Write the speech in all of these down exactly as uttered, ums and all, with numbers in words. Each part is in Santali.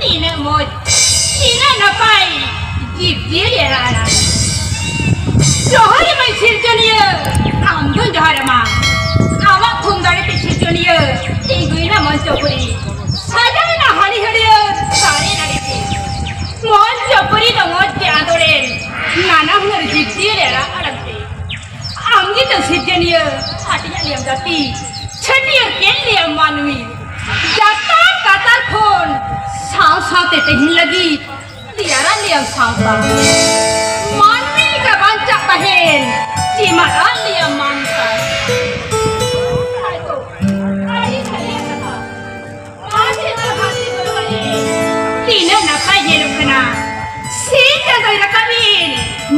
ᱛᱤᱱᱟᱹᱜ ᱢᱚᱡᱽ, ᱛᱤᱱᱟᱹᱜ ᱱᱟᱯᱟᱭ ᱡᱤᱵᱽ ᱡᱤᱭᱟᱹᱞᱤ ᱮᱨᱟ ᱟᱱᱟᱜ᱾ ᱡᱚᱦᱟᱨ ᱮᱢᱟᱹᱧ ᱥᱤᱨᱡᱚᱱᱤᱭᱟᱹ, ᱟᱢ ᱫᱚᱧ ᱡᱚᱦᱟᱨ ᱮᱢᱟ᱾ ᱢᱚᱧᱪᱚᱯᱩᱨᱤ ᱥᱟᱡᱟᱣᱮᱱᱟ ᱦᱟᱹᱨᱤ ᱦᱟᱹᱨᱭᱟᱹᱲ ᱥᱟᱹᱲᱤ ᱱᱟᱹᱲᱤ ᱛᱮ᱾ ᱢᱚᱧᱪᱚᱯᱩᱨᱤ ᱫᱚ ᱢᱚᱡᱽ ᱜᱮ ᱟᱸᱫᱳᱲᱮᱱ ᱱᱟᱱᱟ ᱦᱩᱱᱟᱹᱨ ᱡᱤᱵᱽ ᱡᱤᱭᱟᱹᱞᱤ ᱨᱟᱜ ᱟᱲᱟᱝ ᱛᱮ᱾ ᱟᱢ ᱜᱮᱛᱚ ᱥᱤᱨᱡᱚᱱᱤᱭᱟᱹ, ᱦᱟᱹᱴᱤᱧᱟᱜ ᱞᱮᱭᱟᱢ ᱡᱟᱹᱛᱤ, ᱪᱷᱟᱹᱴᱭᱟᱹᱨ ᱠᱮᱫ ᱞᱮᱭᱟᱢ ᱢᱟᱹᱱᱢᱤ᱾ ᱡᱟᱛᱟᱨ ᱠᱟᱛᱟᱨ ᱠᱷᱚᱱ ᱥᱟᱶ ᱥᱟᱶᱛᱮ ᱛᱮᱦᱮᱧ ᱞᱟᱹᱜᱤᱫ ᱛᱮᱭᱟᱨᱟᱫ ᱞᱮᱭᱟᱢ ᱥᱟᱶᱛᱟ᱾ ᱢᱟᱹᱱᱢᱤ ᱞᱮᱠᱟ ᱵᱟᱧᱪᱟᱜ ᱛᱟᱦᱮᱱ ᱪᱮᱢᱟᱫ ᱟᱫ ᱞᱮᱭᱟᱢ ᱢᱟᱱᱛᱟ᱾ ᱟᱭᱳ, ᱟᱹᱰᱤ ᱵᱷᱟᱹᱜᱤ ᱠᱟᱛᱷᱟ᱾ ᱢᱟᱹᱡᱷᱤ ᱫᱚ ᱦᱟᱹᱛᱤ ᱵᱟᱵᱟ ᱨᱮ᱾ ᱛᱤᱱᱟᱹᱜ ᱱᱟᱯᱟᱭ ᱧᱮᱞᱚᱜ ᱠᱟᱱᱟ᱾ ᱥᱤᱧ ᱪᱟᱸᱫᱚᱭ ᱨᱟᱠᱟᱵ ᱮᱱ,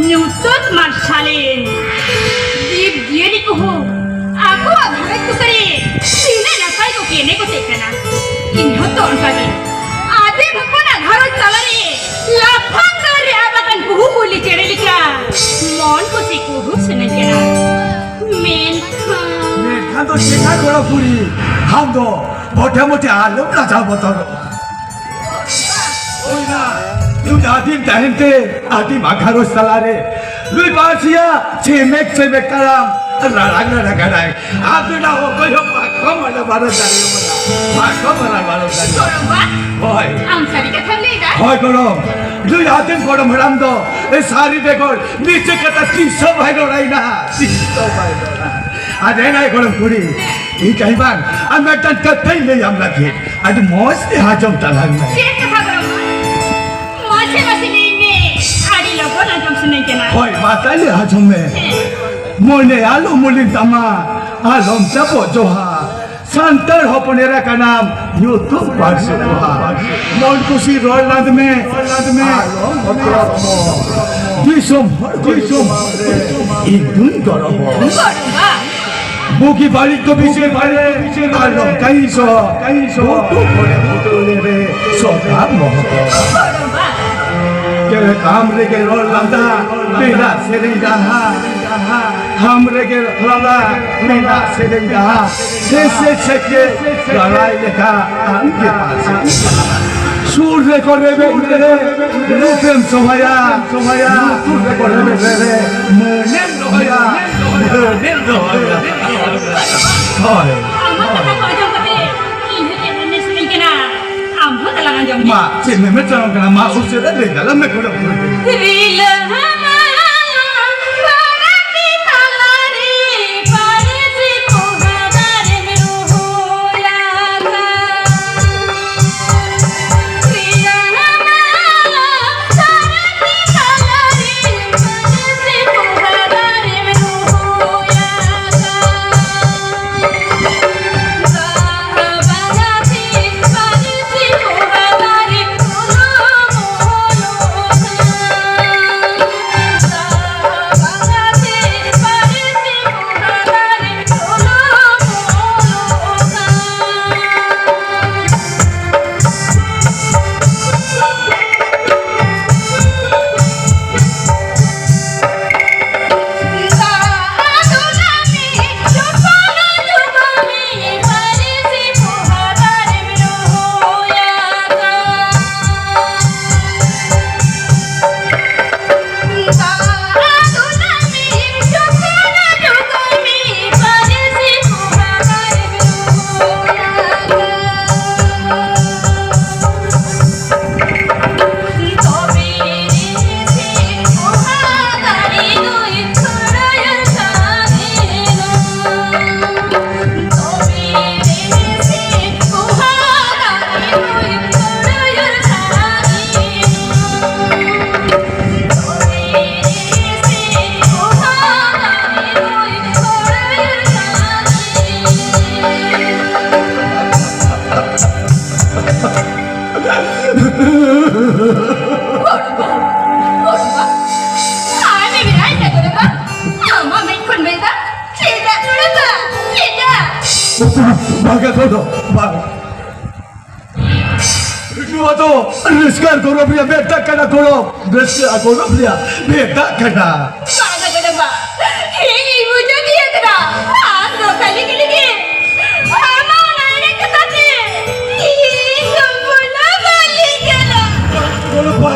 ᱧᱩᱛᱟᱹᱛ ᱢᱟᱨᱥᱟᱞ ᱮᱱ᱾ ᱡᱤᱵᱽ ᱡᱤᱭᱟᱹᱞᱤ ᱠᱚᱦᱚᱸ ᱟᱠᱚᱣᱟᱜ ᱜᱷᱟᱨᱚᱸᱡᱽ ᱛᱩᱠᱟᱹ ᱨᱮ ᱛᱤᱱᱟᱹᱜ ᱱᱟᱯᱟᱭ ᱠᱚ ᱠᱮᱱᱮ ᱠᱚᱛᱮᱜ ᱠᱟᱱᱟ᱾ ᱤᱧ ᱦᱚᱸ ᱛᱚ ᱚᱱᱠᱟ ᱜᱮ ᱟᱹᱫᱤᱢ ᱦᱚᱯᱚᱱᱟᱜ ᱜᱷᱟᱨᱚᱸᱡᱽ ᱛᱟᱞᱟᱨᱮ ᱞᱟᱯᱷᱟᱝ ᱰᱟᱦᱟᱨ ᱨᱮ ᱟᱵ ᱟᱠᱟᱱ ᱠᱩᱦᱩ ᱠᱩᱭᱞᱤ ᱪᱮᱬᱮ ᱞᱮᱠᱟ ᱢᱚᱱ ᱠᱩᱥᱤ ᱠᱩᱦᱩ ᱥᱟᱱᱟᱧ ᱠᱟᱱᱟ᱾ ᱢᱮᱱᱠᱷᱟᱱ ᱢᱮᱱᱠᱷᱟᱱ ᱫᱚ ᱪᱮᱫ ᱠᱚᱲᱟ ᱠᱩᱲᱤ, ᱟᱢ ᱫᱚ ᱢᱚᱴᱮ ᱢᱚᱴᱮ ᱟᱞᱚᱢ ᱞᱟᱡᱟᱣ ᱵᱚᱛᱚᱨᱚᱜᱼᱟ᱾ ᱦᱳᱭ ᱱᱟ, ᱱᱩᱭ ᱟᱹᱫᱤᱢ ᱛᱟᱦᱮᱱ ᱛᱮ ᱟᱹᱫᱤᱢ ᱟᱜᱷᱟᱨᱚᱥ ᱛᱟᱞᱟᱨᱮ ᱱᱩᱭ ᱵᱟᱨᱥᱤᱭᱟ ᱪᱮᱢᱮᱠ ᱪᱮᱢᱮᱠ ᱛᱟᱲᱟᱢ ᱨᱟᱲᱟᱝ ᱨᱟᱲᱟᱝ ᱠᱟᱱᱟᱭ᱾ ᱟᱫᱚ ᱱᱟ ᱚᱠᱚᱭ ᱦᱚᱸ ᱵᱟᱠᱚ ᱢᱟᱱᱟ ᱵᱟᱨᱚ ᱫᱟᱲᱮᱭᱟᱢᱟ᱾ ᱵᱟᱠᱚ ᱢᱟᱱᱟ ᱵᱟᱨᱚ ᱫᱟᱲᱮᱭᱟᱢᱟ᱾ ᱜᱚᱲᱚᱢᱵᱟ, ᱦᱳᱭ᱾ ᱟᱢ ᱥᱟᱹᱨᱤ ᱠᱟᱛᱷᱟᱢ ᱞᱟᱹᱭᱫᱟ? ᱦᱳᱭ ᱜᱚᱲᱚᱢ, ᱱᱩᱭ ᱟᱹᱫᱤᱢ ᱜᱚᱲᱚᱢ ᱦᱟᱲᱟᱢ ᱫᱚ ᱮ ᱥᱟᱹᱨᱤ ᱵᱮᱜᱚᱨ ᱢᱤᱪᱷᱟᱹ ᱠᱟᱛᱷᱟ ᱛᱤᱥ ᱦᱚᱸ ᱵᱟᱭ ᱨᱚᱲᱟᱭ ᱱᱟ᱾ ᱛᱤᱥ ᱦᱚᱸ ᱵᱟᱭ ᱨᱚᱲᱟ᱾ ᱟᱨ ᱦᱮᱸ ᱱᱟᱭ ᱜᱚᱲᱚᱢ ᱠᱩᱲᱤ, ᱤᱧ ᱠᱟᱹᱦᱤ ᱵᱟᱝ, ᱟᱨ ᱢᱤᱫᱴᱟᱝ ᱠᱟᱛᱷᱟᱧ ᱞᱟᱹᱭᱟᱢ ᱞᱟᱹᱜᱤᱫ, ᱟᱹᱰᱤ ᱢᱚᱡᱽ ᱛᱮ ᱟᱸᱡᱚᱢ ᱛᱟᱞᱟᱝ ᱢᱮ᱾ ᱪᱮᱫ ᱠᱟᱛᱷᱟ ᱜᱚᱲᱚᱢ? ᱢᱟᱥᱮ ᱢᱟᱥᱮ ᱞᱟᱹᱭ ᱢᱮ, ᱟᱹᱰᱤ ᱞᱚᱜᱚᱱ ᱟᱸᱡᱚᱢ ᱥᱟᱱᱟᱧ ᱠᱟᱱᱟ᱾ ᱦᱳᱭ, ᱢᱟ ᱛᱟᱦᱞᱮ ᱟᱸᱡᱚᱢ ᱢᱮ᱾ ᱦᱮᱸ᱾ ᱢᱚᱱᱮ ᱟᱞᱚ ᱢᱩᱞᱤᱱ ᱛᱟᱢᱟ, ᱟᱞᱚᱢ ᱪᱟᱯᱚ ᱡᱚᱦᱟ᱾ ᱥᱟᱱᱛᱟᱲ ᱦᱚᱯᱚᱱ ᱮᱨᱟ ᱠᱟᱱᱟᱢ, ᱧᱩᱛᱩᱢ ᱯᱟᱹᱨᱥᱤ ᱯᱚᱦᱟ᱾ ᱢᱚᱱ ᱠᱩᱥᱤ ᱨᱚᱲ ᱞᱟᱸᱫᱽ ᱢᱮ, ᱨᱚᱲ ᱞᱟᱸᱫᱽ ᱢᱮ᱾ ᱟᱞᱚᱢ ᱵᱚᱛᱚᱨᱚᱜ᱾ ᱫᱤᱥᱚᱢ ᱦᱚᱲ ᱠᱚ ᱫᱤᱥᱚᱢ ᱦᱚᱲ ᱤᱧ ᱫᱩᱧ ᱜᱚᱲᱚ᱾ ᱜᱚᱲᱚ᱾ ᱵᱩᱜᱤ ᱵᱟᱹᱲᱤᱡ ᱫᱚ ᱵᱤᱪᱟᱹᱨ ᱵᱟᱲᱮ, ᱟᱞᱚᱢ ᱠᱟᱹᱦᱤᱥᱚ, ᱠᱟᱹᱦᱤᱥᱚ᱾ ᱵᱩᱴᱩ ᱠᱚᱨᱮ ᱵᱩᱴᱩ ᱞᱮᱨᱮ, ᱥᱚᱫᱟ ᱢᱚᱦᱚ᱾ ᱪᱮᱫ ᱟᱢ ᱨᱮᱜᱮ ᱨᱚᱲ ᱞᱟᱸᱫᱟ, ᱢᱮᱱᱟᱜ ᱥᱮᱨᱮᱧ ᱨᱟᱦᱟ᱾ ᱟᱢ ᱨᱮᱜᱮ ᱞᱟᱸᱫᱟ, ᱢᱮᱱᱟᱜ ᱥᱮᱨᱮᱧ ᱨᱟᱦᱟ᱾ ᱥᱮ ᱥᱮ ᱥᱮ ᱥᱮ, ᱞᱟᱲᱟᱭ ᱞᱮᱠᱟ ᱟᱢ ᱜᱮ ᱯᱟᱥᱮ᱾ ᱥᱩᱨ ᱨᱮᱠᱚ ᱨᱮᱵᱮᱫ ᱢᱮᱨᱮ, ᱨᱩᱯᱮᱢ ᱥᱚᱵᱷᱟᱭᱟ᱾ ᱥᱚᱵᱷᱟᱭᱟ᱾ ᱞᱩᱛᱩᱨ ᱨᱮᱠᱚ ᱨᱮᱵᱮᱫ ᱢᱮᱨᱮ, ᱢᱟᱹᱱᱮᱢ ᱫᱚᱦᱚᱭᱟ᱾ ᱢᱟᱹᱱᱮᱢ ᱫᱚᱦᱚᱭᱟ᱾ ᱦᱳᱭ᱾ ᱟᱢᱟᱜ ᱠᱟᱛᱷᱟ ᱠᱚ ᱟᱸᱡᱚᱢ ᱠᱟᱛᱮ ᱤᱧ ᱢᱟ, ᱪᱮᱫ ᱢᱮᱢᱮᱱ ᱥᱟᱱᱟᱢ ᱠᱟᱱᱟ? ᱢᱟ, ᱩᱥᱟᱹᱨᱟ ᱞᱟᱹᱭ ᱛᱟᱞᱟᱝ ᱢᱮ, ᱜᱚᱲᱚᱢ ᱠᱩᱲᱤ᱾ ᱨᱤᱞᱟᱹ ᱦᱟᱢᱟᱞ ᱯᱟᱨᱟᱱᱤ ᱛᱟᱞᱟᱨᱮ ᱯᱟᱹᱨᱥᱤ ᱯᱚᱦᱟ ᱫᱟᱨᱮᱢ ᱨᱚᱦᱚᱭ ᱟᱠᱟᱫ᱾ ᱨᱤᱞᱟᱹ ᱦᱟᱢᱟᱞ ᱯᱟᱨᱟᱱᱤ ᱛᱟᱞᱟᱨᱮ ᱯᱟᱹᱨᱥᱤ ᱯᱚᱦᱟ ᱫᱟᱨᱮᱢ ᱨᱚᱦᱚᱭ ᱟᱠᱟᱫ᱾ ᱟᱢᱟᱜ ᱢᱮᱫ ᱠᱷᱚᱱ ᱢᱮᱫ ᱫᱟᱜ ᱪᱮᱫᱟᱜ ᱛᱩᱲᱩᱠᱟ? ᱪᱮᱫᱟᱜ? ᱵᱟᱝᱟ ᱜᱚᱲᱚᱢ, ᱵᱟᱝ᱾ ᱱᱚᱣᱟ ᱫᱚ ᱨᱟᱹᱥᱠᱟᱹ ᱟᱨ ᱜᱚᱨᱚᱵ ᱨᱮᱭᱟᱜ ᱢᱮᱫ ᱫᱟᱜ ᱠᱟᱱᱟ ᱜᱚᱲᱚᱢ, ᱨᱟᱹᱥᱠᱟᱹ ᱟᱨ ᱜᱚᱨᱚᱵ ᱨᱮᱭᱟᱜ ᱢᱮᱫ ᱫᱟᱜ ᱠᱟᱱᱟ᱾ ᱵᱟᱝᱟ ᱜᱚᱲᱚᱢ ᱵᱟ, ᱤᱧᱤᱧ ᱵᱩᱡᱷᱟᱹᱣ ᱛᱤᱭᱟᱹᱜ ᱠᱮᱫᱟ᱾ ᱟᱢ ᱫᱚ ᱠᱷᱟᱹᱞᱤ ᱠᱷᱟᱹᱞᱤ ᱜᱮ ᱟᱢᱟᱜ ᱚᱱᱟ ᱮᱲᱮ ᱠᱟᱛᱷᱟ ᱛᱮ ᱤᱧ ᱫᱚ ᱵᱷᱩᱞᱟᱹᱣ ᱵᱟᱹᱞᱤᱧ ᱠᱟᱱᱟ᱾ ᱜᱚᱲᱚᱢ ᱵᱟ,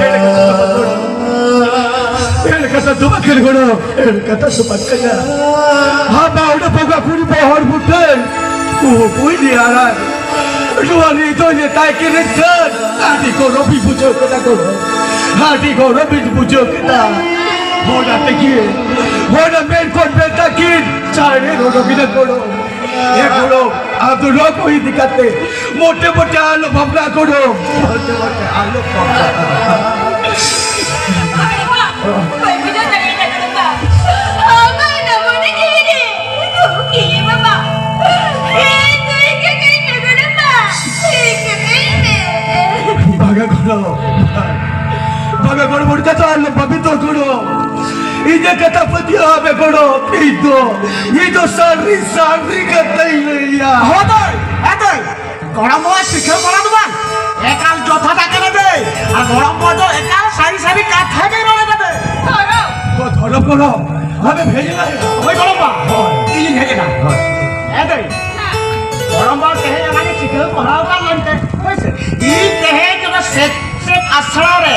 ᱮᱲᱮ ᱠᱟᱛᱷᱟ ᱫᱚ ᱵᱟᱝ ᱜᱚᱲᱚᱢ᱾ ᱮᱲᱮ ᱠᱟᱛᱷᱟ ᱫᱚ ᱵᱟᱝ ᱠᱟᱱᱟ ᱜᱚᱲᱚᱢ᱾ ᱮᱲᱮ ᱠᱟᱛᱷᱟ ᱫᱚ ᱵᱟᱝ ᱠᱟᱱᱟ᱾ ᱦᱟᱯᱟ ᱚᱸᱰᱮ ᱵᱚᱸᱜᱟ ᱠᱩᱲᱤ ᱵᱚᱦᱚᱲ ᱵᱩᱴᱟᱹᱭ᱾ ᱩᱦᱩ ᱠᱩᱭ ᱞᱤᱭᱟᱨᱟᱭ᱾ ᱱᱚᱣᱟ ᱨᱮᱫᱚ ᱱᱮᱛᱟᱭ ᱠᱤᱱ ᱴᱷᱟᱹᱨ᱾ ᱟᱹᱰᱤ ᱜᱚᱨᱚᱵᱤᱧ ᱵᱩᱡᱷᱟᱹᱣ ᱠᱮᱫᱟ ᱜᱚᱲᱚᱢ, ᱟᱹᱰᱤ ᱜᱚᱨᱚᱵᱤᱧ ᱵᱩᱡᱷᱟᱹᱣ ᱠᱮᱫᱟ᱾ ᱦᱚᱲ ᱟᱛᱮ ᱜᱮ, ᱦᱚᱲ ᱢᱮᱱ ᱠᱷᱚᱱ ᱢᱮᱛᱟ ᱠᱤᱱ ᱪᱟᱲᱮ ᱨᱚᱰᱚ ᱠᱤᱱᱟ ᱜᱚᱲᱚᱢ᱾ ᱮ ᱜᱚᱲᱚᱢ, ᱟᱢ ᱫᱚ ᱱᱚᱣᱟ ᱠᱚ ᱤᱫᱤ ᱠᱟᱛᱮ ᱢᱚᱴᱮ ᱢᱚᱴᱮ ᱟᱞᱚ ᱵᱷᱟᱵᱽᱱᱟ ᱜᱚᱲᱚᱢ, ᱢᱚᱴᱮ ᱢᱚᱴᱮ ᱟᱞᱚ ᱵᱷᱟᱵᱽᱱᱟ᱾ ᱵᱟᱹᱧ ᱵᱩᱡᱷᱟᱹᱣ ᱫᱟᱲᱮᱭᱟᱫᱟ ᱜᱚᱲᱚᱢ ᱵᱟ᱾ ᱚᱠᱚᱭ ᱱᱟ ᱢᱚᱱᱮ ᱡᱤᱣᱤ ᱨᱮ ᱫᱩᱠ ᱤᱭᱟᱹ ᱵᱟᱵᱟ᱾ ᱤᱧ ᱫᱚ ᱤᱧ ᱜᱮ ᱠᱟᱹᱧ ᱢᱮ ᱜᱚᱲᱚᱢ ᱵᱟ᱾ ᱤᱧ ᱜᱮ ᱠᱟᱹᱧ ᱢᱮ᱾ ᱵᱟᱝᱟ ᱜᱚᱲᱚᱢ, ᱵᱟᱝᱟ ᱜᱚᱲᱚᱢ, ᱚᱱᱠᱟ ᱫᱚ ᱟᱞᱚ ᱵᱷᱟᱵᱤᱛ ᱜᱚᱲᱚᱢ᱾ ᱤᱧᱟᱹᱜ ᱠᱟᱛᱷᱟ ᱯᱟᱹᱛᱭᱟᱹᱣ ᱢᱮ ᱜᱚᱲᱚᱢ, ᱤᱧ ᱫᱚ, ᱤᱧ ᱫᱚ ᱥᱟᱹᱨᱤ, ᱥᱟᱹᱨᱤ ᱠᱟᱛᱷᱟᱧ ᱞᱟᱹᱭᱟ᱾ ᱦᱳᱭ ᱫᱟᱹᱭ, ᱦᱮᱸ ᱫᱟᱹᱭ, ᱜᱚᱲᱚᱢ ᱵᱟᱵᱟ ᱥᱤᱠᱷᱟᱹᱣ ᱵᱟᱲᱟ ᱫᱚ ᱵᱟᱝ, ᱮᱠᱟᱞ ᱡᱚᱛᱷᱟᱛ ᱟᱠᱟᱱᱟ ᱫᱟᱹᱭ᱾ ᱟᱨ ᱜᱚᱲᱚᱢ ᱵᱟᱵᱟ ᱫᱚ ᱮᱠᱟᱞ ᱥᱟᱹᱨᱤ ᱥᱟᱹᱨᱤ ᱠᱟᱛᱷᱟ ᱜᱮ ᱨᱚᱲ ᱮᱫᱟ ᱫᱟᱹᱭ᱾ ᱫᱷᱚᱨᱚᱢ᱾ ᱦᱳᱭ, ᱫᱷᱚᱨᱚᱢ ᱜᱚᱲᱚᱢ, ᱟᱢᱮᱢ ᱦᱮᱡ ᱮᱱᱟ? ᱦᱳᱭ ᱜᱚᱲᱚᱢ ᱵᱟ, ᱦᱳᱭ᱾ ᱤᱧᱤᱧ ᱦᱮᱡ ᱮᱱᱟ᱾ ᱦᱳᱭ᱾ ᱦᱮᱸ ᱫᱟᱹᱭ, ᱜᱚᱲᱚᱢ ᱵᱟ ᱛᱮᱦᱮᱧ ᱚᱱᱟ ᱜᱮ ᱥᱤᱠᱷᱟᱹᱣ ᱯᱟᱲᱦᱟᱣ ᱟᱠᱟᱱ ᱞᱮᱱᱛᱮ, ᱦᱳᱭ ᱥᱮ? ᱤᱧ ᱛᱮᱦᱮᱧ ᱚᱱᱟ ᱥᱮᱪᱮᱫ ᱟᱥᱲᱟ ᱨᱮ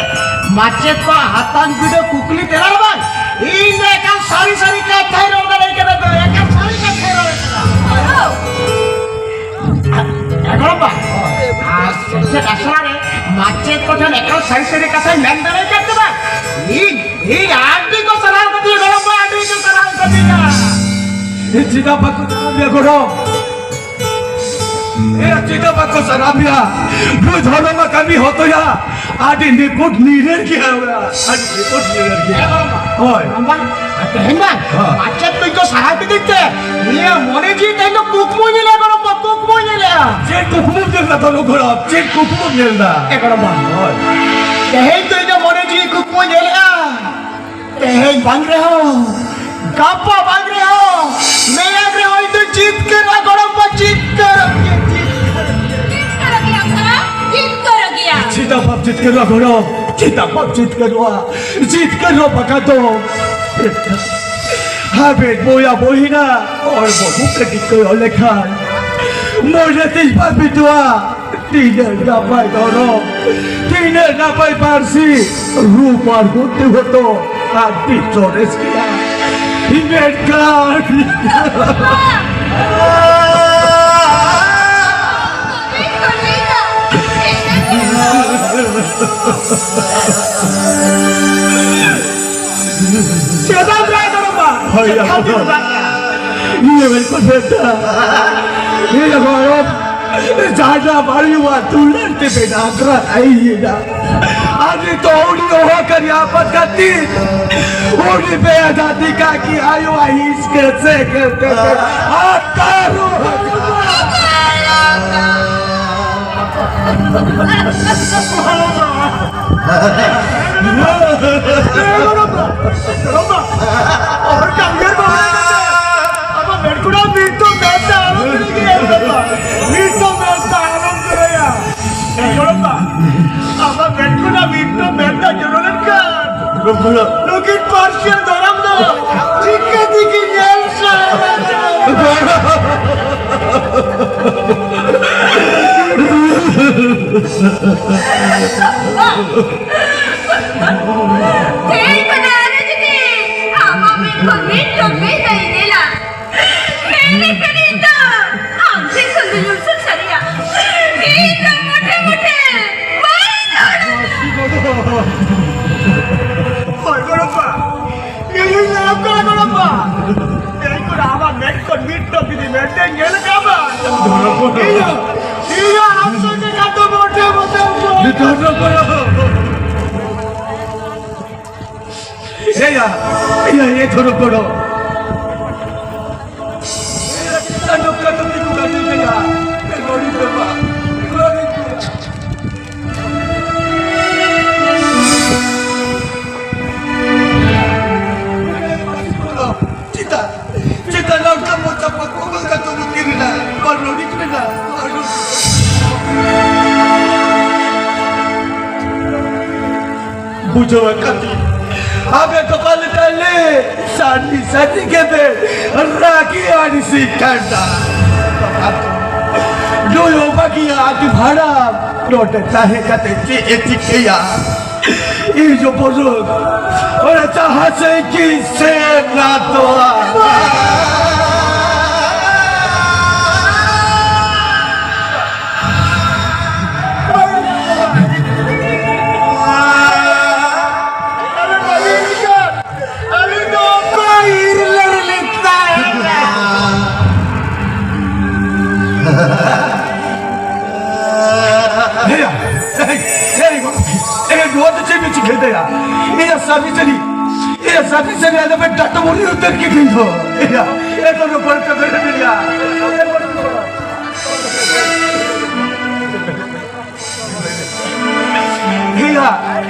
ᱢᱟᱪᱮᱫ ᱠᱚᱣᱟᱜ ᱦᱟᱛᱟᱝ ᱵᱤᱰᱟᱹᱣ ᱠᱩᱠᱞᱤ ᱛᱮᱞᱟ ᱨᱮ ᱵᱟᱝ, ᱤᱧ ᱫᱚ ᱮᱠᱟᱞ ᱥᱟᱹᱨᱤ ᱥᱟᱹᱨᱤ ᱠᱟᱛᱷᱟᱧ ᱨᱚᱲ ᱫᱟᱲᱮ ᱠᱟᱫᱟ ᱫᱟᱹᱭ, ᱮᱠᱟᱞ ᱥᱟᱹᱨᱤ ᱠᱟᱛᱷᱟᱧ ᱨᱚᱲ ᱠᱟᱫᱟ᱾ ᱮ ᱜᱚᱲᱚᱢ ᱵᱟ, ᱟᱨ ᱥᱮᱪᱮᱫ ᱟᱥᱲᱟ ᱨᱮ ᱢᱟᱪᱮᱫ ᱠᱚ ᱴᱷᱮᱱ ᱮᱠᱟᱞ ᱥᱟᱹᱨᱤ ᱥᱟᱹᱨᱤ ᱠᱟᱛᱷᱟᱧ ᱢᱮᱱ ᱫᱟᱲᱮ ᱠᱟᱫ ᱛᱮ ᱵᱟᱝ, ᱤᱧ, ᱤᱧ ᱟᱹᱰᱤ ᱠᱚ ᱥᱟᱨᱦᱟᱣ ᱠᱟᱫᱤᱧᱟ ᱜᱚᱲᱚᱢ ᱵᱟ, ᱟᱹᱰᱤ ᱠᱚ ᱥᱟᱨᱦᱟᱣ ᱠᱟᱫᱤᱧᱟ᱾ ᱪᱮᱫᱟᱜ ᱵᱟᱠᱚ ᱥᱟᱨᱦᱟᱣ ᱢᱮᱭᱟ ᱜᱚᱲᱚᱢ? ᱮ, ᱪᱮᱫᱟᱜ ᱵᱟᱠᱚ ᱥᱟᱨᱦᱟᱣ ᱢᱮᱭᱟ? ᱱᱩᱭ ᱫᱷᱚᱨᱚᱢᱟ ᱠᱟᱹᱢᱤ ᱦᱚᱛᱚᱭᱟ᱾ ᱟᱹᱰᱤ ᱱᱤᱯᱷᱩᱴ ᱱᱤᱨᱟᱹᱨ ᱜᱮᱭᱟ ᱚᱲᱟᱜ᱾ ᱟᱹᱰᱤ ᱱᱤᱯᱷᱩᱴ ᱱᱤᱨᱟᱹᱨ ᱜᱮᱭᱟ᱾ ᱦᱮᱸ ᱜᱚᱲᱚᱢ ᱵᱟ᱾ ᱦᱳᱭ᱾ ᱵᱟᱝ, ᱵᱟᱝ᱾ ᱦᱮᱸ᱾ ᱢᱟᱪᱮᱫ ᱠᱚ ᱠᱚ ᱥᱟᱨᱦᱟᱣ ᱠᱮᱫᱤᱧ ᱛᱮ ᱱᱤᱭᱟᱹ ᱢᱚᱱᱮ ᱡᱤᱣᱤ ᱛᱮᱦᱮᱧ ᱫᱚ ᱠᱩᱠᱢᱩ ᱧᱮᱞᱟ ᱜᱚᱲᱚᱢ ᱵᱟ, ᱠᱩᱠᱢᱩ ᱧᱮᱞᱟ᱾ ᱪᱮᱫ ᱠᱩᱠᱢᱩᱢ ᱧᱮᱞ ᱮᱫᱟ ᱛᱚᱱᱩ ᱜᱚᱲᱚᱢ? ᱪᱮᱫ ᱠᱩᱠᱢᱩᱢ ᱧᱮᱞ ᱮᱫᱟ? ᱮ ᱜᱚᱲᱚᱢ ᱵᱟ᱾ ᱦᱳᱭ᱾ ᱛᱮᱦᱮᱧ ᱫᱚ ᱤᱧᱟᱹᱜ ᱢᱚᱱᱮ ᱡᱤᱣᱤ ᱠᱩᱠᱢᱩ ᱧᱮᱞᱮᱜᱼᱟ᱾ ᱛᱮᱦᱮᱧ ᱵᱟᱝ ᱨᱮᱦᱚᱸ, ᱜᱟᱯᱟ ᱵᱟᱝ ᱨᱮᱦᱚᱸ, ᱢᱮᱭᱟᱝ ᱨᱮᱦᱚᱸ ᱤᱧ ᱫᱚ ᱡᱤᱛᱠᱟᱹᱨᱚᱜᱼᱟ ᱜᱚᱲᱚᱢ ᱵᱟ, ᱡᱤᱛᱠᱟᱹᱨᱚᱜ ᱜᱮ, ᱡᱤᱛᱠᱟᱹᱨᱚᱜ ᱜᱮ᱾ ᱡᱤᱛᱠᱟᱹᱨᱚᱜ ᱜᱮᱭᱟ ᱜᱚᱲᱚᱢ, ᱡᱤᱛᱠᱟᱹᱨᱚᱜ ᱜᱮᱭᱟ᱾ ᱪᱮᱫᱟᱜ ᱵᱟᱢ ᱡᱤᱛᱠᱟᱹᱨᱚᱜᱼᱟ ᱜᱚᱲᱚᱢ? ᱪᱮᱫᱟᱜ ᱵᱟᱢ ᱡᱤᱛᱠᱟᱹᱨᱚᱜᱼᱟ? ᱡᱤᱛᱠᱟᱹᱨᱚᱜ ᱵᱟᱠᱷᱟᱱ ᱫᱚ ᱦᱟᱵᱮᱱ ᱵᱚᱭᱦᱟ ᱵᱚᱭᱦᱤᱱᱟ ᱦᱚᱲᱢᱚ ᱵᱩᱠ ᱨᱮ ᱴᱤᱠᱟᱹᱣ ᱞᱮᱠᱷᱟᱱ ᱢᱚᱱᱮ ᱛᱤᱧ ᱵᱷᱟᱵᱤᱛᱚᱜᱼᱟ᱾ ᱛᱤᱱᱟᱹᱜ ᱱᱟᱯᱟᱭ ᱫᱷᱚᱨᱚᱢ, ᱛᱤᱱᱟᱹᱜ ᱱᱟᱯᱟᱭ ᱯᱟᱹᱨᱥᱤ, ᱨᱩᱯ ᱟᱨ ᱜᱩᱱ ᱛᱮᱦᱚᱸ ᱛᱚ ᱟᱹᱰᱤ ᱥᱚᱨᱮᱥ ᱜᱮᱭᱟ᱾ ᱢᱮᱱᱠᱷᱟᱱ ᱪᱮᱫᱟᱜ ᱨᱟᱭ ᱫᱚᱨᱵᱟᱨ? ᱦᱳᱭ, ᱪᱮᱫ ᱠᱷᱟᱹᱛᱤᱨ ᱵᱟᱝ? ᱤᱭᱟᱹ ᱵᱮᱱ ᱠᱚ ᱵᱮᱴᱟ᱾ ᱤᱭᱟᱹ ᱜᱚᱨᱚᱵ᱾ ᱡᱟᱦᱟᱸ ᱵᱟᱲᱤ ᱦᱩᱭᱩᱜᱼᱟ, ᱛᱩᱞᱟᱹᱨ ᱛᱮ ᱵᱮᱱᱟᱣ ᱠᱟᱱᱟ, ᱤᱭᱟᱹ ᱫᱟ᱾ ᱟᱨ ᱱᱤᱛᱚᱜ ᱩᱱᱤ ᱦᱚᱦᱚ ᱠᱟᱨᱤ ᱟᱯᱟᱛ ᱠᱷᱟᱹᱛᱤᱨ, ᱩᱱᱤ ᱵᱮᱫᱟᱫᱤ ᱠᱟᱠᱤ ᱟᱭᱳ ᱟᱹᱭᱤᱥ ᱠᱮᱥᱮ ᱠᱮᱥᱮ ᱟᱛᱟᱨ ᱟᱢᱟᱜ ᱢᱮᱫ ᱠᱷᱚᱱᱟᱜ ᱢᱤᱫ ᱫᱚ ᱢᱮᱫ ᱫᱟᱜ ᱡᱚᱨᱚ ᱞᱮᱱᱠᱷᱟᱱ ᱱᱩᱠᱤᱱ ᱯᱟᱹᱨᱥᱤᱭᱟᱱ ᱫᱷᱚᱨᱚᱢ ᱫᱚ ᱪᱤᱠᱟᱹ ᱛᱮᱠᱤᱱ ᱧᱮᱞ ᱥᱟᱦᱟᱣᱟ? ᱛᱮᱦᱮᱧ ᱠᱷᱚᱱᱟᱜ ᱟᱞᱮ ᱡᱩᱫᱤ ᱟᱢᱟᱜ ᱢᱮᱫ ᱠᱷᱚᱱ ᱢᱤᱫ ᱴᱚᱯ ᱢᱮᱫ ᱫᱟᱜ ᱤᱧ ᱧᱮᱞᱟ, ᱢᱮᱱᱮᱫ ᱠᱟᱹᱱᱟᱹᱧ ᱛᱚ, ᱟᱢ ᱴᱷᱮᱱ ᱠᱷᱚᱱ ᱫᱚ ᱧᱩᱢ ᱥᱟᱹᱨᱤᱭᱟ᱾ ᱤᱧ ᱫᱚ ᱢᱚᱴᱷᱮ ᱢᱚᱴᱷᱮ ᱵᱟᱹᱧ ᱨᱚᱲᱟ᱾ ᱦᱳᱭ, ᱜᱚᱲᱚᱢᱵᱟ, ᱤᱧᱤᱧ ᱞᱟᱹᱭᱟᱢ ᱠᱟᱱᱟ, ᱜᱚᱲᱚᱢᱵᱟ᱾ ᱛᱮᱦᱮᱧ ᱠᱷᱚᱱ ᱟᱢᱟᱜ ᱢᱮᱫ ᱠᱷᱚᱱ ᱢᱤᱫ ᱴᱚᱯ ᱡᱩᱫᱤ ᱢᱮᱫ ᱛᱮᱧ ᱧᱮᱞ ᱠᱟᱢᱟ, ᱤᱧ ᱦᱚᱸ, ᱤᱧ ᱦᱚᱸ ᱟᱢ ᱥᱚᱸᱜᱮ ᱠᱟᱛᱮ ᱢᱚᱴᱷᱮ ᱢᱚᱴᱷᱮ ᱡᱚᱢ᱾ ᱮᱭᱟ, ᱮᱭᱟ, ᱮ ᱫᱷᱚᱨᱚᱢ ᱜᱚᱲᱚ᱾ ᱮᱭᱟ, ᱪᱮᱫ ᱞᱮᱠᱟ ᱱᱚᱝᱠᱟ ᱠᱟᱛᱮ ᱠᱚ ᱠᱟᱹᱢᱤ ᱠᱟᱱᱟ? ᱮ ᱜᱚᱨᱤᱵ ᱨᱮ ᱵᱟ, ᱮ ᱜᱚᱨᱤᱵ ᱨᱮ᱾ ᱪᱮᱫᱟᱜ? ᱪᱮᱫᱟᱜ ᱱᱚᱝᱠᱟ ᱢᱚᱪᱟ ᱯᱟᱠᱚ ᱜᱚᱞ ᱠᱟᱛᱮ ᱵᱩᱫᱷᱤ ᱨᱮᱱᱟᱜ ᱵᱟᱨᱚ ᱢᱤᱱᱤᱴ ᱨᱮᱱᱟᱜ ᱟᱨ ᱵᱩᱡᱷᱟᱹᱣ ᱟᱠᱟᱫᱤᱧ, ᱟᱯᱮ ᱛᱚᱯᱟ ᱞᱮᱠᱟ ᱞᱮ ᱥᱟᱹᱨᱤ ᱥᱟᱹᱨᱤ ᱜᱮᱯᱮ ᱨᱟᱹᱜᱤ ᱟᱹᱲᱤᱥᱤ ᱠᱟᱱᱟ᱾ ᱱᱩᱭ ᱚᱵᱟᱜᱤᱭᱟᱹ ᱟᱹᱰᱤ ᱵᱷᱟᱲᱟ ᱱᱚᱰᱮ ᱛᱟᱦᱮᱸ ᱠᱟᱛᱮ ᱪᱮᱫ ᱮ ᱪᱤᱠᱟᱹᱭᱟ? ᱤᱧ ᱦᱚᱯᱚᱱ, ᱚᱱᱟ ᱡᱟᱦᱟᱸ ᱥᱮᱫ ᱜᱮ ᱥᱮᱱ ᱟᱫᱚᱜᱼᱟ᱾ ᱦᱮᱫᱮᱭᱟ, ᱤᱧᱟᱹᱜ ᱥᱟᱹᱨᱤ ᱥᱟᱹᱨᱤ, ᱤᱧᱟᱹᱜ ᱥᱟᱹᱨᱤ ᱥᱟᱹᱨᱤ ᱟᱞᱮ ᱯᱮ ᱰᱟᱴᱟ ᱢᱩᱨᱤ ᱩᱛᱟᱹᱨ ᱠᱤᱫᱤᱧ ᱫᱚ᱾ ᱮᱭᱟ, ᱮᱠᱷᱚᱱ ᱦᱚᱸ ᱵᱟᱹᱲᱛᱤ ᱵᱮᱨᱮᱫ ᱢᱮᱭᱟ᱾ ᱮᱭᱟ,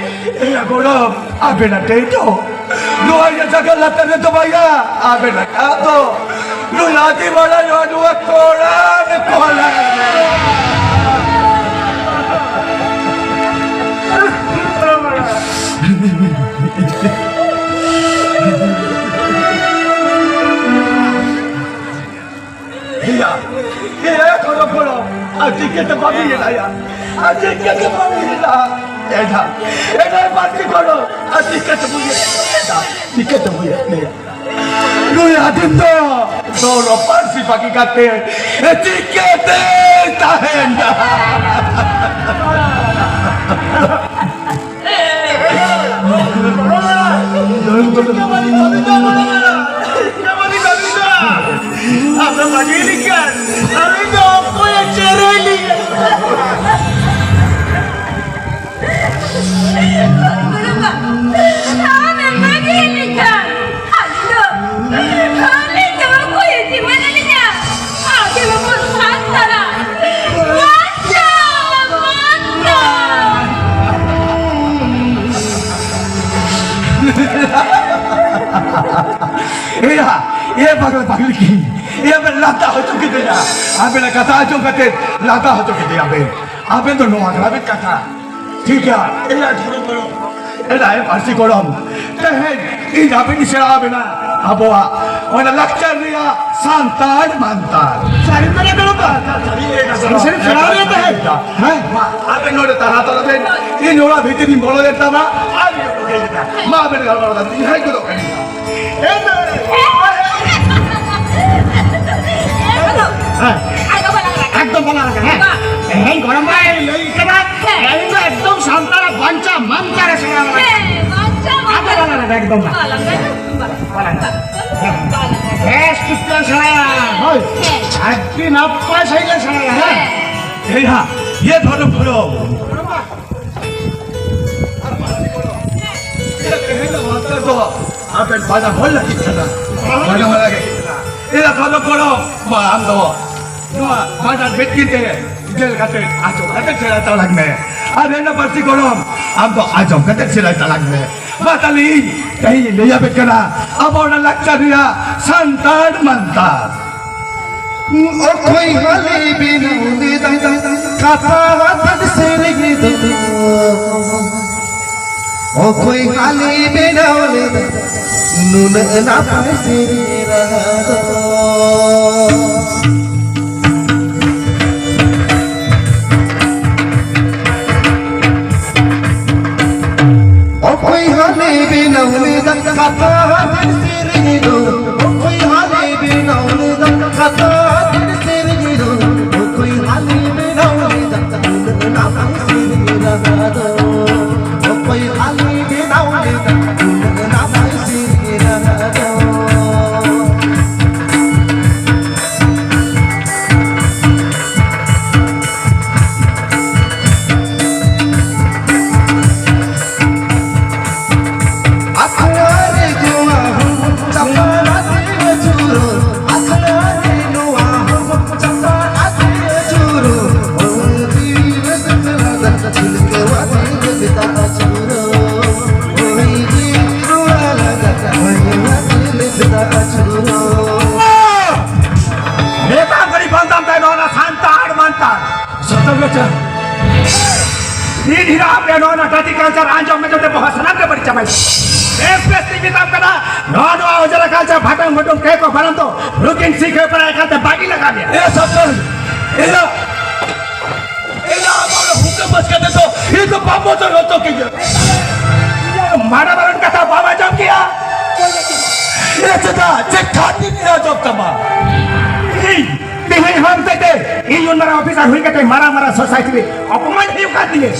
ᱮᱭᱟ ᱜᱚᱲᱚᱢ, ᱟᱵᱮᱱᱟᱜ ᱴᱮᱱᱴ ᱫᱚ ᱱᱚᱣᱟ ᱤᱭᱟᱹ ᱡᱟᱭᱜᱟ ᱞᱟᱛᱟᱨ ᱨᱮᱫᱚ ᱵᱟᱭᱟ᱾ ᱟᱵᱮᱱᱟᱜ ᱴᱮᱱᱴ ᱫᱚ ᱱᱩᱭ ᱟᱹᱫᱤ ᱵᱟᱲᱟ ᱱᱚᱣᱟ, ᱱᱚᱣᱟ ᱠᱚᱲᱟ ᱨᱮ ᱠᱚᱲᱟ᱾ ᱮᱭᱟ, ᱮᱭᱟ, ᱠᱚᱲᱚ, ᱠᱚᱲᱚ, ᱟᱨ ᱪᱤᱠᱟᱹᱛᱮ ᱵᱟᱢ ᱤᱭᱟᱹ ᱫᱟᱲᱮᱭᱟᱜᱼᱟ? ᱟᱨ ᱪᱤᱠᱟᱹᱛᱮ ᱵᱟᱢ ᱤᱭᱟᱹ ᱫᱟᱲᱮᱭᱟᱜᱼᱟ? ᱮᱰᱟ, ᱮᱰᱟ, ᱵᱟᱹᱲᱛᱤ ᱠᱚᱲᱚ, ᱟᱨ ᱪᱤᱠᱟᱹᱛᱮ ᱵᱟᱢ ᱤᱭᱟᱹ ᱫᱟᱲᱮᱭᱟᱜᱼᱟ? ᱪᱤᱠᱟᱹᱛᱮ ᱵᱟᱢ ᱤᱭᱟᱹ ᱫᱟᱲᱮᱭᱟᱜᱼᱟ? ᱱᱩᱭ ᱟᱹᱫᱤᱢ ᱫᱚ ᱫᱷᱚᱨᱚᱢ ᱯᱟᱹᱨᱥᱤ ᱵᱟᱹᱜᱤ ᱠᱟᱛᱮ ᱪᱤᱠᱟᱹᱛᱮ ᱛᱟᱦᱮᱱᱟ? ᱟᱫᱚ ᱵᱟᱹᱜᱤ ᱞᱮᱠᱷᱟᱱ ᱟᱹᱞᱤᱧ ᱫᱚ ᱚᱠᱚᱭᱮ ᱪᱮᱨᱮᱡ ᱞᱤᱧᱟ? ᱟᱢᱮᱢ ᱵᱟᱹᱜᱤ ᱞᱮᱠᱷᱟᱱ ᱟᱹᱞᱤᱧ ᱫᱚ, ᱟᱹᱞᱤᱧ ᱫᱚ ᱚᱠᱚᱭᱮ ᱡᱤᱢᱟᱹ ᱞᱤᱧᱟ? ᱟᱵᱚ ᱢᱟᱵᱚᱱ ᱥᱟᱱᱛᱟᱲᱟ᱾ ᱵᱟᱧᱪᱟᱣ ᱢᱟᱵᱚᱱ᱾ ᱮᱭᱟ, ᱮ ᱯᱟᱜᱽᱞᱟ ᱯᱟᱜᱽᱞᱤ ᱠᱤ, ᱮ ᱵᱮᱱ ᱞᱟᱸᱫᱟ ᱦᱚᱪᱚ ᱠᱤᱫᱤᱧᱟ᱾ ᱟᱵᱮᱱᱟᱜ ᱠᱟᱛᱷᱟ ᱟᱸᱡᱚᱢ ᱠᱟᱛᱮ ᱞᱟᱸᱫᱟ ᱦᱚᱪᱚ ᱠᱤᱫᱤᱧᱟ ᱵᱮᱱ᱾ ᱟᱵᱮᱱ ᱫᱚ ᱱᱚᱣᱟ ᱠᱟᱱᱟ ᱵᱮᱱ ᱠᱟᱛᱷᱟ᱾ ᱴᱷᱤᱠ ᱜᱮᱭᱟ, ᱮᱭᱟ ᱫᱷᱚᱨᱚᱢ ᱜᱚᱲᱚᱢ, ᱮᱭᱟ ᱯᱟᱹᱨᱥᱤ ᱜᱚᱲᱚᱢ, ᱛᱮᱦᱮᱧ ᱤᱧ ᱟᱵᱮᱱ ᱤᱧ ᱥᱮᱬᱟ ᱟᱵᱮᱱᱟ ᱟᱵᱚᱣᱟᱜ ᱚᱱᱟ ᱞᱟᱠᱪᱟᱨ ᱨᱮᱭᱟᱜ ᱥᱟᱱᱛᱟᱲ ᱢᱟᱱᱛᱟᱲ᱾ ᱥᱟᱹᱨᱤ ᱢᱮᱱᱟ ᱜᱚᱲᱚᱢ ᱵᱟ? ᱥᱟᱹᱨᱤ ᱥᱮᱬᱟ ᱨᱮᱭᱟᱜ ᱛᱟᱦᱮᱸ᱾ ᱦᱮᱸ? ᱢᱟ, ᱟᱵᱮᱱ ᱱᱚᱰᱮ ᱛᱟᱦᱮᱸ ᱦᱟᱛᱟᱲ ᱵᱮᱱ, ᱤᱧ ᱚᱲᱟᱜ ᱵᱷᱤᱛᱤᱨ ᱤᱧ ᱵᱚᱞᱚ ᱞᱮᱱ ᱛᱟᱢᱟ, ᱟᱨ ᱤᱧ ᱚᱰᱚᱠ ᱮᱱᱟ᱾ ᱢᱟ, ᱟᱵᱮᱱ ᱜᱟᱞᱢᱟᱨᱟᱣ ᱫᱟ, ᱤᱧ ᱦᱮᱡ ᱜᱚᱫᱚᱜ ᱠᱟᱹᱱᱟᱹᱧ᱾ ᱦᱮᱸ᱾ ᱮᱠᱫᱚᱢ ᱵᱟᱝ ᱞᱟᱜᱟᱜᱼᱟ, ᱦᱮᱸ? ᱵᱟᱝ᱾ ᱛᱮᱦᱮᱧ ᱜᱚᱲᱚᱢ ᱵᱟᱭ ᱞᱟᱹᱭ ᱠᱟᱫᱟ, ᱛᱮᱦᱮᱧ ᱫᱚ ᱮᱠᱫᱚᱢ ᱥᱟᱱᱛᱟᱲᱟᱜ ᱵᱟᱧᱪᱟ ᱢᱟᱱᱛᱟ ᱨᱮ ᱥᱮᱬᱟ ᱞᱟᱜᱟᱜᱼᱟ᱾ ᱦᱮᱸ, ᱵᱟᱧᱪᱟ ᱟᱫᱚ ᱢᱟᱱᱛᱟ᱾ ᱵᱟᱝ ᱞᱟᱜᱟᱜᱼᱟ, ᱮᱠᱫᱚᱢ ᱵᱟᱝ᱾ ᱵᱟᱝ ᱞᱟᱜᱟᱜᱼᱟ᱾ ᱵᱟᱝ ᱞᱟᱜᱟᱜᱼᱟ᱾ ᱦᱮᱸ᱾ ᱵᱮᱥ ᱴᱷᱤᱠ ᱛᱮ ᱥᱮᱬᱟᱭᱟ, ᱦᱳᱭ᱾ ᱦᱮᱸ᱾ ᱟᱹᱰᱤ ᱱᱟᱯᱟᱭ ᱥᱟᱺᱦᱤᱡ ᱞᱮ ᱥᱮᱬᱟᱭᱟ, ᱦᱮᱸ? ᱦᱮᱸ᱾ ᱮᱭᱟ, ᱤᱭᱟᱹ ᱫᱷᱚᱨᱚᱢ ᱜᱚᱲᱚᱢ᱾ ᱛᱮᱦᱮᱧ ᱫᱚ ᱢᱟᱥᱴᱟᱨ ᱫᱚ ᱟᱵᱮᱱ ᱵᱟᱱᱟ ᱦᱚᱲ ᱞᱟᱹᱜᱤᱫ ᱠᱟᱱᱟ᱾ ᱵᱟᱱᱟ ᱦᱚᱲ ᱞᱟᱹᱜᱤᱫ ᱠᱟᱱᱟ᱾ ᱮᱭᱟ ᱠᱷᱟᱱ ᱫᱚ ᱜᱚᱲᱚ, ᱢᱟ ᱟᱢ ᱫᱚ ᱱᱚᱣᱟ ᱵᱟᱱᱟᱨ ᱢᱤᱫ ᱠᱤᱱ ᱛᱮ ᱧᱮᱞ ᱠᱟᱛᱮ, ᱟᱸᱡᱚᱢ ᱠᱟᱛᱮ ᱥᱮᱬᱟ ᱛᱟᱞᱟᱝ ᱢᱮ᱾ ᱟᱨ ᱦᱮᱱᱟ ᱯᱟᱹᱨᱥᱤ ᱜᱚᱲᱚᱢ, ᱟᱢ ᱫᱚ ᱟᱸᱡᱚᱢ ᱠᱟᱛᱮ ᱥᱮᱬᱟ ᱛᱟᱞᱟᱝ ᱢᱮ᱾ ᱢᱟ ᱛᱟᱦᱞᱮ ᱤᱧ ᱛᱮᱦᱮᱧ ᱤᱧ ᱞᱟᱹᱭ ᱟᱯᱮ ᱠᱟᱱᱟ ᱟᱵᱚ ᱚᱱᱟ ᱞᱟᱠᱪᱟᱨ ᱨᱮᱭᱟᱜ ᱥᱟᱱᱛᱟᱲ ᱢᱟᱱᱛᱟᱨ᱾ ᱚᱠᱚᱭ ᱦᱟᱞᱮ ᱵᱮᱱᱟᱣ ᱞᱮᱫᱟ ᱠᱟᱛᱷᱟ ᱟᱛᱮᱫ ᱥᱮᱨᱮᱧ ᱫᱚ? ᱚᱠᱚᱭ ᱦᱟᱞᱮ ᱵᱮᱱᱟᱣ ᱞᱮᱫᱟ ᱱᱩᱱᱟᱹᱜ ᱱᱟᱯᱟᱭ ᱥᱮᱨᱮᱧ ᱨᱟᱦᱟ ᱫᱚ? ᱚᱠᱚᱭ ᱦᱟᱞᱮ ᱵᱮᱱᱟᱣ ᱞᱮᱫᱟ ᱠᱟᱛᱷᱟ ᱟᱛᱮᱫ ᱥᱮᱨᱮᱧ ᱫᱚ? ᱚᱠᱚᱭ ᱦᱟᱞᱮ ᱵᱮᱱᱟᱣ ᱞᱮᱫᱟ ᱠᱟᱛᱷᱟ ᱟᱛᱮᱫ ᱥᱮᱨᱮᱧ ᱫᱚ? ᱚᱠᱚᱭ ᱦᱟᱞᱮ ᱵᱮᱱᱟᱣ ᱞᱮᱫᱟ ᱱᱩᱱᱟᱹᱜ ᱱᱟᱯᱟᱭ ᱥᱮᱨᱮᱧ ᱨᱟᱦᱟ ᱫᱚ? ᱚᱠᱚᱭ ᱦᱟᱞᱮ ᱵᱮᱱᱟᱣ ᱞᱮᱫᱟ ᱱᱩᱱᱟᱹᱜ ᱱᱟᱯᱟᱭ ᱥᱮᱨᱮᱧ ᱨᱟᱦᱟ ᱫᱚ? ᱟᱠᱷᱲᱟ ᱨᱮ ᱜᱚᱣᱟ ᱦᱚᱸ ᱪᱟᱯᱟᱲ ᱟᱛᱮ ᱟᱹᱪᱩᱨᱚᱜ, ᱟᱠᱷᱲᱟ ᱨᱮ ᱱᱚᱣᱟ ᱦᱚᱸ ᱪᱟᱯᱟᱲ ᱟᱛᱮ ᱟᱹᱪᱩᱨᱚᱜ, ᱦᱚᱲ ᱡᱤᱣᱤ ᱨᱮ ᱥᱮᱴᱮᱨ ᱟᱠᱟᱱ ᱪᱤᱞᱠᱟᱹᱣᱟᱜ ᱛᱤᱨᱮ ᱵᱮᱫᱟ ᱟᱹᱪᱩᱨᱚᱜ, ᱦᱚᱭ ᱡᱤᱣᱤ ᱨᱩᱣᱟᱹᱲ ᱞᱟᱜᱟ, ᱦᱚᱭ ᱟᱛᱮ ᱵᱮᱫᱟ ᱟᱹᱪᱩᱨᱚᱜ᱾ ᱱᱮᱛᱟᱨ ᱜᱷᱟᱹᱲᱤ ᱵᱟᱝ ᱫᱟᱢ ᱛᱟᱭ ᱱᱚᱣᱟ ᱥᱟᱱᱛᱟᱲ ᱢᱟᱱᱛᱟᱲ᱾ ᱥᱚᱛᱚᱨ ᱜᱚᱪᱟ᱾ ᱤᱧ ᱦᱤᱨᱟ ᱟᱯᱮ ᱱᱚᱣᱟ ᱨᱮᱱᱟᱜ ᱰᱟᱹᱰᱤ culture ᱟᱸᱡᱚᱢ ᱢᱮ, ᱡᱚᱛᱚ ᱵᱚᱦᱚᱜ ᱥᱟᱱᱟᱢ ᱜᱮ ᱵᱟᱹᱲᱤᱡ ᱪᱟᱵᱟᱭ᱾ ᱵᱮᱥ ᱵᱮᱥ ᱛᱤᱧ ᱢᱮᱛᱟᱢ ᱠᱟᱱᱟ, ᱱᱚᱣᱟ, ᱱᱚᱣᱟ ᱚᱡᱽᱨᱟ culture ᱵᱷᱟᱴᱟᱝ ᱵᱷᱩᱴᱩᱝ ᱠᱮ ᱠᱚ ᱵᱟᱨᱟᱢ ᱫᱚ ᱨᱩᱠᱤᱱ ᱥᱤᱠᱷᱟᱹ ᱯᱟᱲᱟ ᱮᱠᱟᱞ ᱛᱮ ᱵᱟᱹᱜᱤ ᱞᱟᱜᱟᱣ ᱢᱮᱭᱟ᱾ ᱮ ᱥᱟᱛᱚᱨ, ᱤᱧ ᱫᱚ, ᱤᱧ ᱫᱚ ᱟᱢᱟᱜ ᱦᱩᱠᱟᱹ ᱵᱟᱥ ᱠᱟᱛᱮ ᱫᱚ, ᱤᱧ ᱫᱚ ᱵᱟᱢ ᱵᱚᱛᱚᱨ ᱦᱚᱪᱚ ᱠᱤᱧᱟ᱾ ᱤᱧᱟᱹᱜ ᱢᱟᱨᱟᱝ ᱢᱟᱨᱟᱝ ᱠᱟᱛᱷᱟ ᱵᱟᱢ ᱟᱸᱡᱚᱢ ᱠᱮᱭᱟ? ᱮ ᱪᱮᱫᱟᱜ? ᱪᱮᱫ ᱠᱷᱟᱹᱛᱤᱨ ᱤᱧ ᱟᱸᱡᱚᱢ ᱛᱟᱢᱟ? ᱤᱧ ᱛᱮᱦᱮᱧ ᱦᱚᱸ ᱦᱚᱛᱮᱡ ᱛᱮ ᱤᱧ ᱩᱱ ᱢᱟᱨᱟᱝ officer ᱦᱩᱭ ᱠᱟᱛᱮ ᱢᱟᱨᱟᱝ ᱢᱟᱨᱟᱝ society ᱨᱮ ᱚᱯᱚᱢᱟᱱ ᱦᱩᱭᱩᱜ ᱠᱟᱱ ᱛᱤᱧᱟᱹ᱾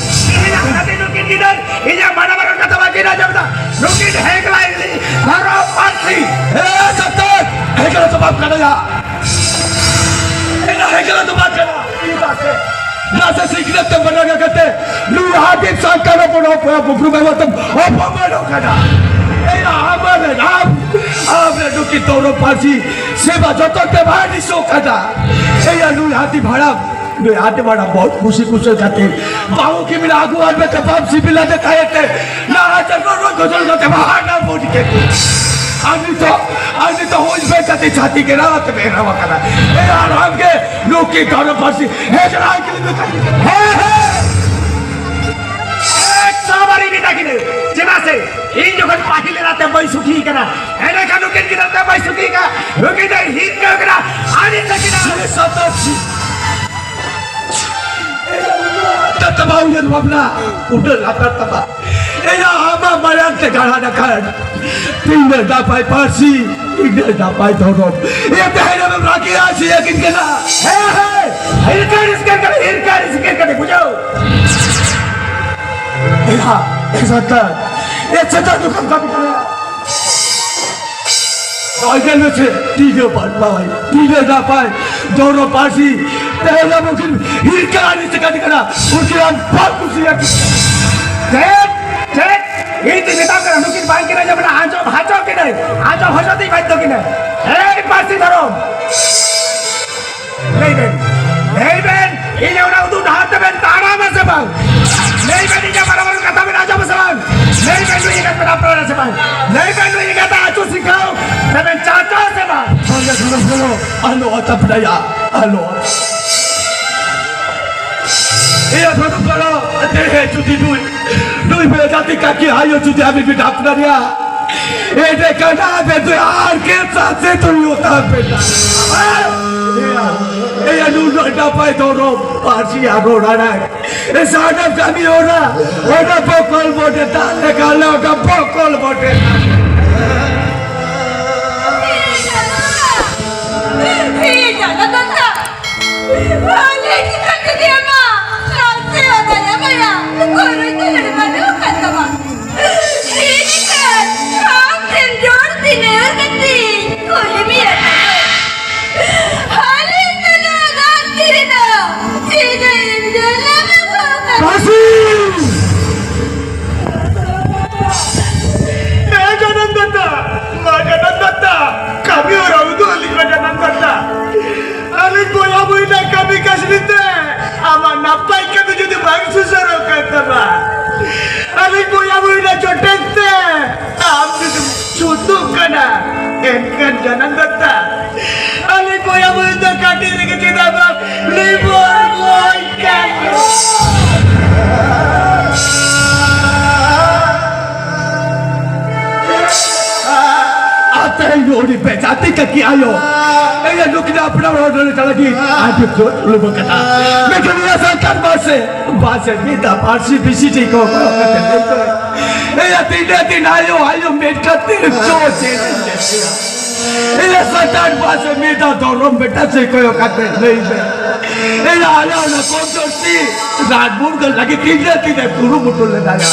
ᱤᱧᱟᱹᱜ ᱠᱷᱟᱹᱛᱤᱨ ᱱᱩᱠᱤᱱ ᱜᱤᱫᱟᱹᱨ ᱤᱧᱟᱹᱜ ᱢᱟᱨᱟᱝ ᱢᱟᱨᱟᱝ ᱠᱟᱛᱷᱟ ᱵᱟᱹᱠᱤᱱ ᱟᱸᱡᱚᱢ ᱮᱫᱟ᱾ ᱱᱩᱠᱤᱱ ᱦᱮᱸ ᱠᱟᱱᱟ ᱤᱧ ᱫᱷᱚᱨᱚᱢ ᱯᱟᱹᱨᱥᱤ᱾ ᱦᱮᱸ, ᱥᱟᱱᱛᱟᱲ, ᱦᱮᱸ ᱠᱟᱱᱟ ᱛᱚ ᱵᱟᱯ ᱠᱟᱱᱟ ᱭᱟ᱾ ᱦᱮᱸ ᱠᱟᱱᱟ ᱛᱚ ᱵᱟᱯ ᱠᱟᱱᱟ᱾ ᱪᱮᱫᱟᱜ ᱥᱮ ᱥᱤᱠᱷᱱᱟᱹᱛ ᱛᱮ ᱵᱟᱰᱟᱭ ᱠᱟᱛᱮ ᱱᱩᱭ ᱦᱟᱹᱛᱤ ᱥᱟᱱᱛᱟᱲ ᱦᱚᱯᱚᱱ ᱦᱚᱯᱚᱱ ᱵᱩᱠᱨᱩ ᱵᱟᱵᱟ ᱛᱮᱢ ᱚᱯᱚᱢᱟᱱᱚᱜ ᱠᱟᱱᱟ᱾ ᱮᱭᱟ ᱟᱢ ᱨᱮᱱ ᱟᱢ, ᱟᱢ ᱨᱮᱱ ᱱᱩᱠᱤᱱ ᱫᱷᱚᱨᱚᱢ ᱯᱟᱹᱨᱥᱤ ᱥᱮᱵᱟ ᱡᱚᱛᱚᱱ ᱛᱮ ᱵᱟᱭ ᱫᱤᱥᱚᱜ ᱠᱟᱱᱟ᱾ ᱮᱭᱟ ᱱᱩᱭ ᱦᱟᱹᱛᱤ ᱵᱷᱟᱲᱟᱢ, ᱱᱩᱭ ᱦᱟᱹᱛᱤ ᱵᱷᱟᱲᱟᱢ ᱵᱚᱦᱩᱛ ᱠᱩᱥᱤ ᱠᱩᱥᱤ ᱠᱟᱛᱮ ᱵᱟᱹᱦᱩ ᱠᱤ ᱢᱮᱱᱟ ᱟᱹᱜᱩ ᱟᱨ ᱢᱮ ᱛᱮ ᱵᱟᱢ ᱥᱤᱵᱤᱞᱟ ᱛᱮ ᱛᱟᱦᱮᱸ ᱛᱮ ᱱᱟ ᱟᱪᱟᱨ ᱨᱚᱲ ᱨᱚᱲ ᱜᱚᱡᱚᱞ ᱠᱟᱛᱮ ᱵᱟᱦᱟᱨ ᱱᱟ ᱵᱚᱰᱤ ᱠᱮ ᱠᱩ᱾ ᱟᱨ ᱱᱤᱛᱚᱜ, ᱟᱨ ᱱᱤᱛᱚᱜ ᱦᱩᱭ ᱵᱮ ᱠᱟᱛᱮ ᱪᱷᱟᱹᱛᱤ ᱜᱮ ᱨᱟᱣᱟ ᱛᱮ ᱵᱮ ᱨᱟᱣᱟ ᱠᱟᱱᱟ᱾ ᱮᱭᱟ ᱟᱨ ᱟᱢ ᱜᱮ ᱱᱩᱠᱤᱱ ᱫᱷᱚᱨᱚᱢ ᱯᱟᱹᱨᱥᱤ ᱦᱮᱡ ᱨᱟᱭ ᱠᱤ ᱞᱤ ᱢᱮ ᱠᱟᱛᱮ᱾ ᱦᱮᱸ, ᱦᱮᱸ᱾ ᱮᱠ ᱥᱟᱵᱟᱨᱤ ᱢᱮᱛᱟ ᱠᱤᱱᱟᱹ᱾ ᱪᱮᱫᱟᱜ ᱥᱮ ᱤᱧ ᱡᱚᱠᱷᱚᱱ ᱯᱟᱹᱦᱤᱞ ᱮᱨᱟ ᱛᱮ ᱵᱟᱹᱧ ᱥᱩᱠᱷᱤ ᱠᱟᱱᱟ, ᱮᱸᱰᱮᱠᱷᱟᱱ ᱱᱩᱠᱤᱱ ᱜᱤᱫᱽᱨᱟᱹ ᱛᱮ ᱵᱟᱹᱧ ᱥᱩᱠᱷᱤ ᱠᱟᱱᱟ᱾ ᱱᱩᱠᱤᱱ ᱫᱚᱭ ᱦᱤᱨᱠᱟᱹ ᱠᱟᱱᱟ᱾ ᱟᱹᱰᱤ ᱛᱟᱹᱠᱤᱱᱟ᱾ ᱥᱟᱹᱨᱤ ᱥᱟᱛᱟᱢ ᱥᱤ-, ᱛᱟᱛᱟ ᱵᱟᱝ ᱩᱭᱦᱟᱹᱨ ᱵᱷᱟᱵᱽᱱᱟ, ᱩᱰᱟᱹ ᱞᱟᱛᱟᱨ ᱛᱟᱵᱟ᱾ ᱮᱭᱟ ᱟᱢᱟᱜ ᱢᱟᱭᱟᱢ ᱛᱮ ᱜᱟᱲᱟ ᱟᱠᱟᱱ ᱛᱤᱱᱟᱹᱜ ᱱᱟᱯᱟᱭ ᱯᱟᱹᱨᱥᱤ, ᱤᱱᱟᱹᱜ ᱱᱟᱯᱟᱭ ᱫᱷᱚᱨᱚᱢ᱾ ᱮᱭᱟ ᱛᱮᱦᱮᱧ ᱟᱢᱮᱢ ᱨᱟᱹᱜᱤ ᱟᱹᱥᱤ ᱟᱹᱠᱤᱱ ᱠᱟᱱᱟ᱾ ᱦᱮᱸ, ᱦᱮᱸ, ᱦᱤᱨᱠᱟᱹ ᱟᱹᱲᱤᱥ ᱠᱟᱱ ᱠᱟᱱᱟ, ᱦᱤᱨᱠᱟᱹ ᱟᱹᱲᱤᱥ ᱠᱟᱱ ᱠᱟᱱᱟ, ᱵᱩᱡᱷᱟᱹᱣ? ᱮᱭᱟ, ᱮ ᱥᱟᱱᱛᱟᱲ, ᱮ ᱪᱮᱛᱟᱱ ᱫᱚ ᱠᱟᱱ ᱠᱟᱹᱢᱤ ᱠᱟᱱᱟ᱾ ᱱᱚᱜᱼᱚᱭ ᱧᱮᱞ ᱢᱮᱥᱮ, ᱛᱤᱱᱟᱹᱜ ᱵᱟᱰ ᱵᱟᱲᱟᱭ, ᱛᱤᱱᱟᱹᱜ ᱱᱟᱯᱟᱭ, ᱫᱷᱚᱨᱚᱢ ᱯᱟᱹᱨᱥᱤ, ᱛᱮᱦᱮᱧ ᱟᱵᱚ ᱠᱤᱱ ᱦᱤᱨᱠᱟᱹ ᱟᱹᱲᱤᱥ ᱟᱠᱟᱫ ᱠᱟᱱᱟ, ᱩᱱᱠᱤᱱ ᱟᱢ ᱵᱟᱢ ᱠᱩᱥᱤᱭᱟᱠᱤᱱ ᱠᱟᱱᱟ᱾ ᱪᱮᱫ? ᱪᱮᱫ? ᱤᱧ ᱫᱩᱧ ᱢᱮᱛᱟᱢ ᱠᱟᱱᱟ, ᱱᱩᱠᱤᱱ ᱵᱟᱝ ᱠᱤᱱ ᱟᱸᱡᱚᱢ ᱮᱫᱟ, ᱟᱸᱡᱚᱢ ᱦᱚᱪᱚ ᱠᱤᱱᱟᱹᱧ, ᱟᱸᱡᱚᱢ ᱦᱚᱪᱚ ᱛᱤᱧ ᱵᱟᱫᱽᱫᱷᱚ ᱠᱤᱱᱟᱹᱧ᱾ ᱮᱭ ᱯᱟᱹᱨᱥᱤ ᱫᱷᱚᱨᱚᱢ, ᱞᱟᱹᱭ ᱵᱮᱱ, ᱞᱟᱹᱭ ᱵᱮᱱ, ᱤᱧ ᱚᱱᱟ ᱩᱫᱩᱜ ᱰᱟᱦᱟᱨ ᱛᱮᱵᱮᱱ ᱛᱟᱲᱟᱢᱟ ᱥᱮ ᱵᱟᱝ? ᱞᱟᱹᱭ ᱵᱮᱱ, ᱤᱧᱟᱹᱜ ᱵᱟᱨᱚ ᱵᱟᱨᱚ ᱠᱟᱛᱷᱟ ᱵᱮᱱ ᱟᱸᱡᱚᱢᱟ ᱥᱮ ᱵᱟᱝ? ᱞᱟᱹᱭ ᱵᱮᱱ, ᱱᱩᱭ ᱮᱸᱜᱟᱛ ᱵᱮᱱ ᱟᱯᱱᱟᱨᱟ ᱥᱮ ᱵᱟᱝ? ᱞᱟᱹᱭ ᱵᱮᱱ, ᱱᱩᱭ ᱮᱸᱜᱟᱛ ᱟᱹᱛᱩ ᱥᱤᱠᱷᱟᱹᱣ ᱛᱮᱵᱮᱱ ᱪᱟᱨᱪᱟᱣᱟ ᱥᱮ ᱵᱟᱝ? ᱵᱟᱝ, ᱵᱟᱝ, ᱵᱟᱝ, ᱟᱞᱚ ᱟᱛᱟᱯᱱᱟᱭᱟ, ᱟᱞᱚ᱾ ᱤᱭᱟᱹ ᱵᱟᱹᱱᱩᱜ ᱠᱟᱱᱟ, ᱫᱮᱦᱮ ᱡᱩᱫᱤ ᱱᱩᱭ, ᱱᱩᱭ ᱵᱮᱡᱟᱛᱤ ᱠᱟᱹᱠᱤ ᱟᱭᱳ ᱡᱩᱫᱤ ᱟᱵᱤᱱ ᱵᱤᱱ ᱟᱯᱱᱟᱨᱮᱭᱟ, ᱮᱸᱰᱮᱠᱷᱟᱱ ᱟᱵᱮᱱ ᱫᱚ ᱟᱨ ᱠᱮ ᱥᱟᱛᱮ ᱛᱩᱭᱩ ᱛᱟᱵᱮᱱᱟ᱾ ᱤᱭᱟᱹ, ᱤᱭᱟᱹ ᱱᱩᱱᱟᱹᱜ ᱱᱟᱯᱟᱭ ᱫᱷᱚᱨᱚᱢ, ᱯᱟᱹᱨᱥᱤ ᱟᱨ ᱨᱚᱲ ᱟᱲᱟᱝ, ᱮ ᱥᱟᱱᱟᱢ ᱠᱟᱹᱢᱤ ᱦᱚᱨᱟ, ᱚᱱᱟ ᱵᱚᱠᱚᱞ ᱵᱚᱰᱮ ᱫᱟᱜ ᱞᱮᱠᱟ ᱟᱞᱮ ᱚᱱᱟ ᱵᱚᱠᱚᱞ ᱵᱚᱰᱮ ᱫᱟᱜ᱾ ᱦᱮᱸ, ᱡᱟᱞᱟ ᱠᱟᱛᱷᱟ᱾ ᱟᱞᱮ ᱪᱮᱛᱟᱱ ᱡᱩᱫᱤ ᱟᱢᱟᱜ ᱱᱟᱥᱮ ᱦᱚᱸ ᱫᱟᱭᱟ ᱢᱟᱭᱟ, ᱚᱠᱚᱭ ᱨᱮ ᱪᱮᱫ ᱮ ᱵᱟᱹᱱᱩᱜ ᱟᱠᱟᱫ ᱛᱟᱢᱟ᱾ ᱤᱧ ᱠᱷᱟᱱ ᱟᱢ ᱴᱷᱮᱱ ᱡᱳᱨ ᱛᱤᱱᱟᱹᱜ ᱠᱟᱛᱮ ᱠᱩᱞᱤ ᱢᱮᱭᱟ ᱛᱚᱵᱮ᱾ ᱟᱞᱮ ᱛᱟᱞᱟ ᱜᱟᱛᱮ ᱨᱮᱫᱚ ᱪᱮᱫ ᱮᱢ ᱡᱟᱱᱟᱢ ᱫᱟᱛᱟ, ᱟᱞᱮ ᱵᱚᱭᱦᱟ ᱵᱚᱭᱦᱟ ᱫᱚ ᱠᱟᱹᱴᱤᱡ ᱨᱮᱜᱮ ᱪᱮᱫᱟᱜ ᱵᱟᱢ ᱞᱤᱵᱚᱨ ᱜᱚᱡ ᱠᱟᱱ? ᱟᱛᱮ ᱱᱚᱰᱤ ᱯᱮ ᱡᱟᱛᱤ ᱠᱟᱠᱤ ᱟᱭᱳ᱾ ᱮᱭᱟ ᱱᱩᱠᱤᱱ ᱟᱯᱱᱟᱨ ᱦᱚᱲ ᱫᱚ ᱪᱟᱞᱟᱜ ᱜᱮ᱾ ᱟᱡ ᱫᱚ ᱞᱩᱵᱚ ᱠᱟᱛᱷᱟ᱾ ᱢᱮᱠᱷᱟᱱ ᱱᱤᱭᱟᱹ ᱥᱟᱱᱛᱟᱲ ᱵᱟᱥᱮ, ᱵᱟᱥᱮ ᱢᱤᱫ ᱫᱷᱟᱣ ᱯᱟᱹᱨᱥᱤ ᱵᱤᱥᱤ ᱴᱷᱤᱠ ᱠᱚ ᱠᱚᱭᱚᱜ ᱠᱟᱛᱮ ᱞᱟᱹᱭ ᱠᱚ᱾ ᱮᱭᱟ ᱛᱤᱱᱟᱹᱜ ᱫᱤᱱ ᱟᱭᱳ, ᱟᱭᱳ ᱢᱮᱱ ᱠᱟᱛᱮ ᱪᱚ ᱪᱮᱫ ᱮᱢ ᱞᱟᱹᱭᱟ? ᱮᱭᱟ ᱥᱟᱱᱛᱟᱲ ᱵᱟᱥᱮ ᱢᱤᱫ ᱫᱷᱟᱣ ᱫᱷᱚᱨᱚᱢ ᱵᱮᱴᱟ ᱥᱮ ᱠᱚᱭᱚᱜ ᱠᱟᱛᱮ ᱞᱟᱹᱭ ᱢᱮ᱾ ᱮᱭᱟ ᱟᱞᱮ ᱚᱱᱟ ᱠᱚᱢ ᱡᱳᱨ ᱛᱤ ᱨᱟᱡᱽ ᱢᱩᱨᱜᱟᱹᱞ ᱞᱟᱹᱜᱤᱫ ᱛᱤᱱᱟᱹᱜ ᱫᱤᱱ ᱮ ᱠᱩᱨᱩᱢᱩᱴᱩ ᱞᱮᱫᱟᱭᱟ᱾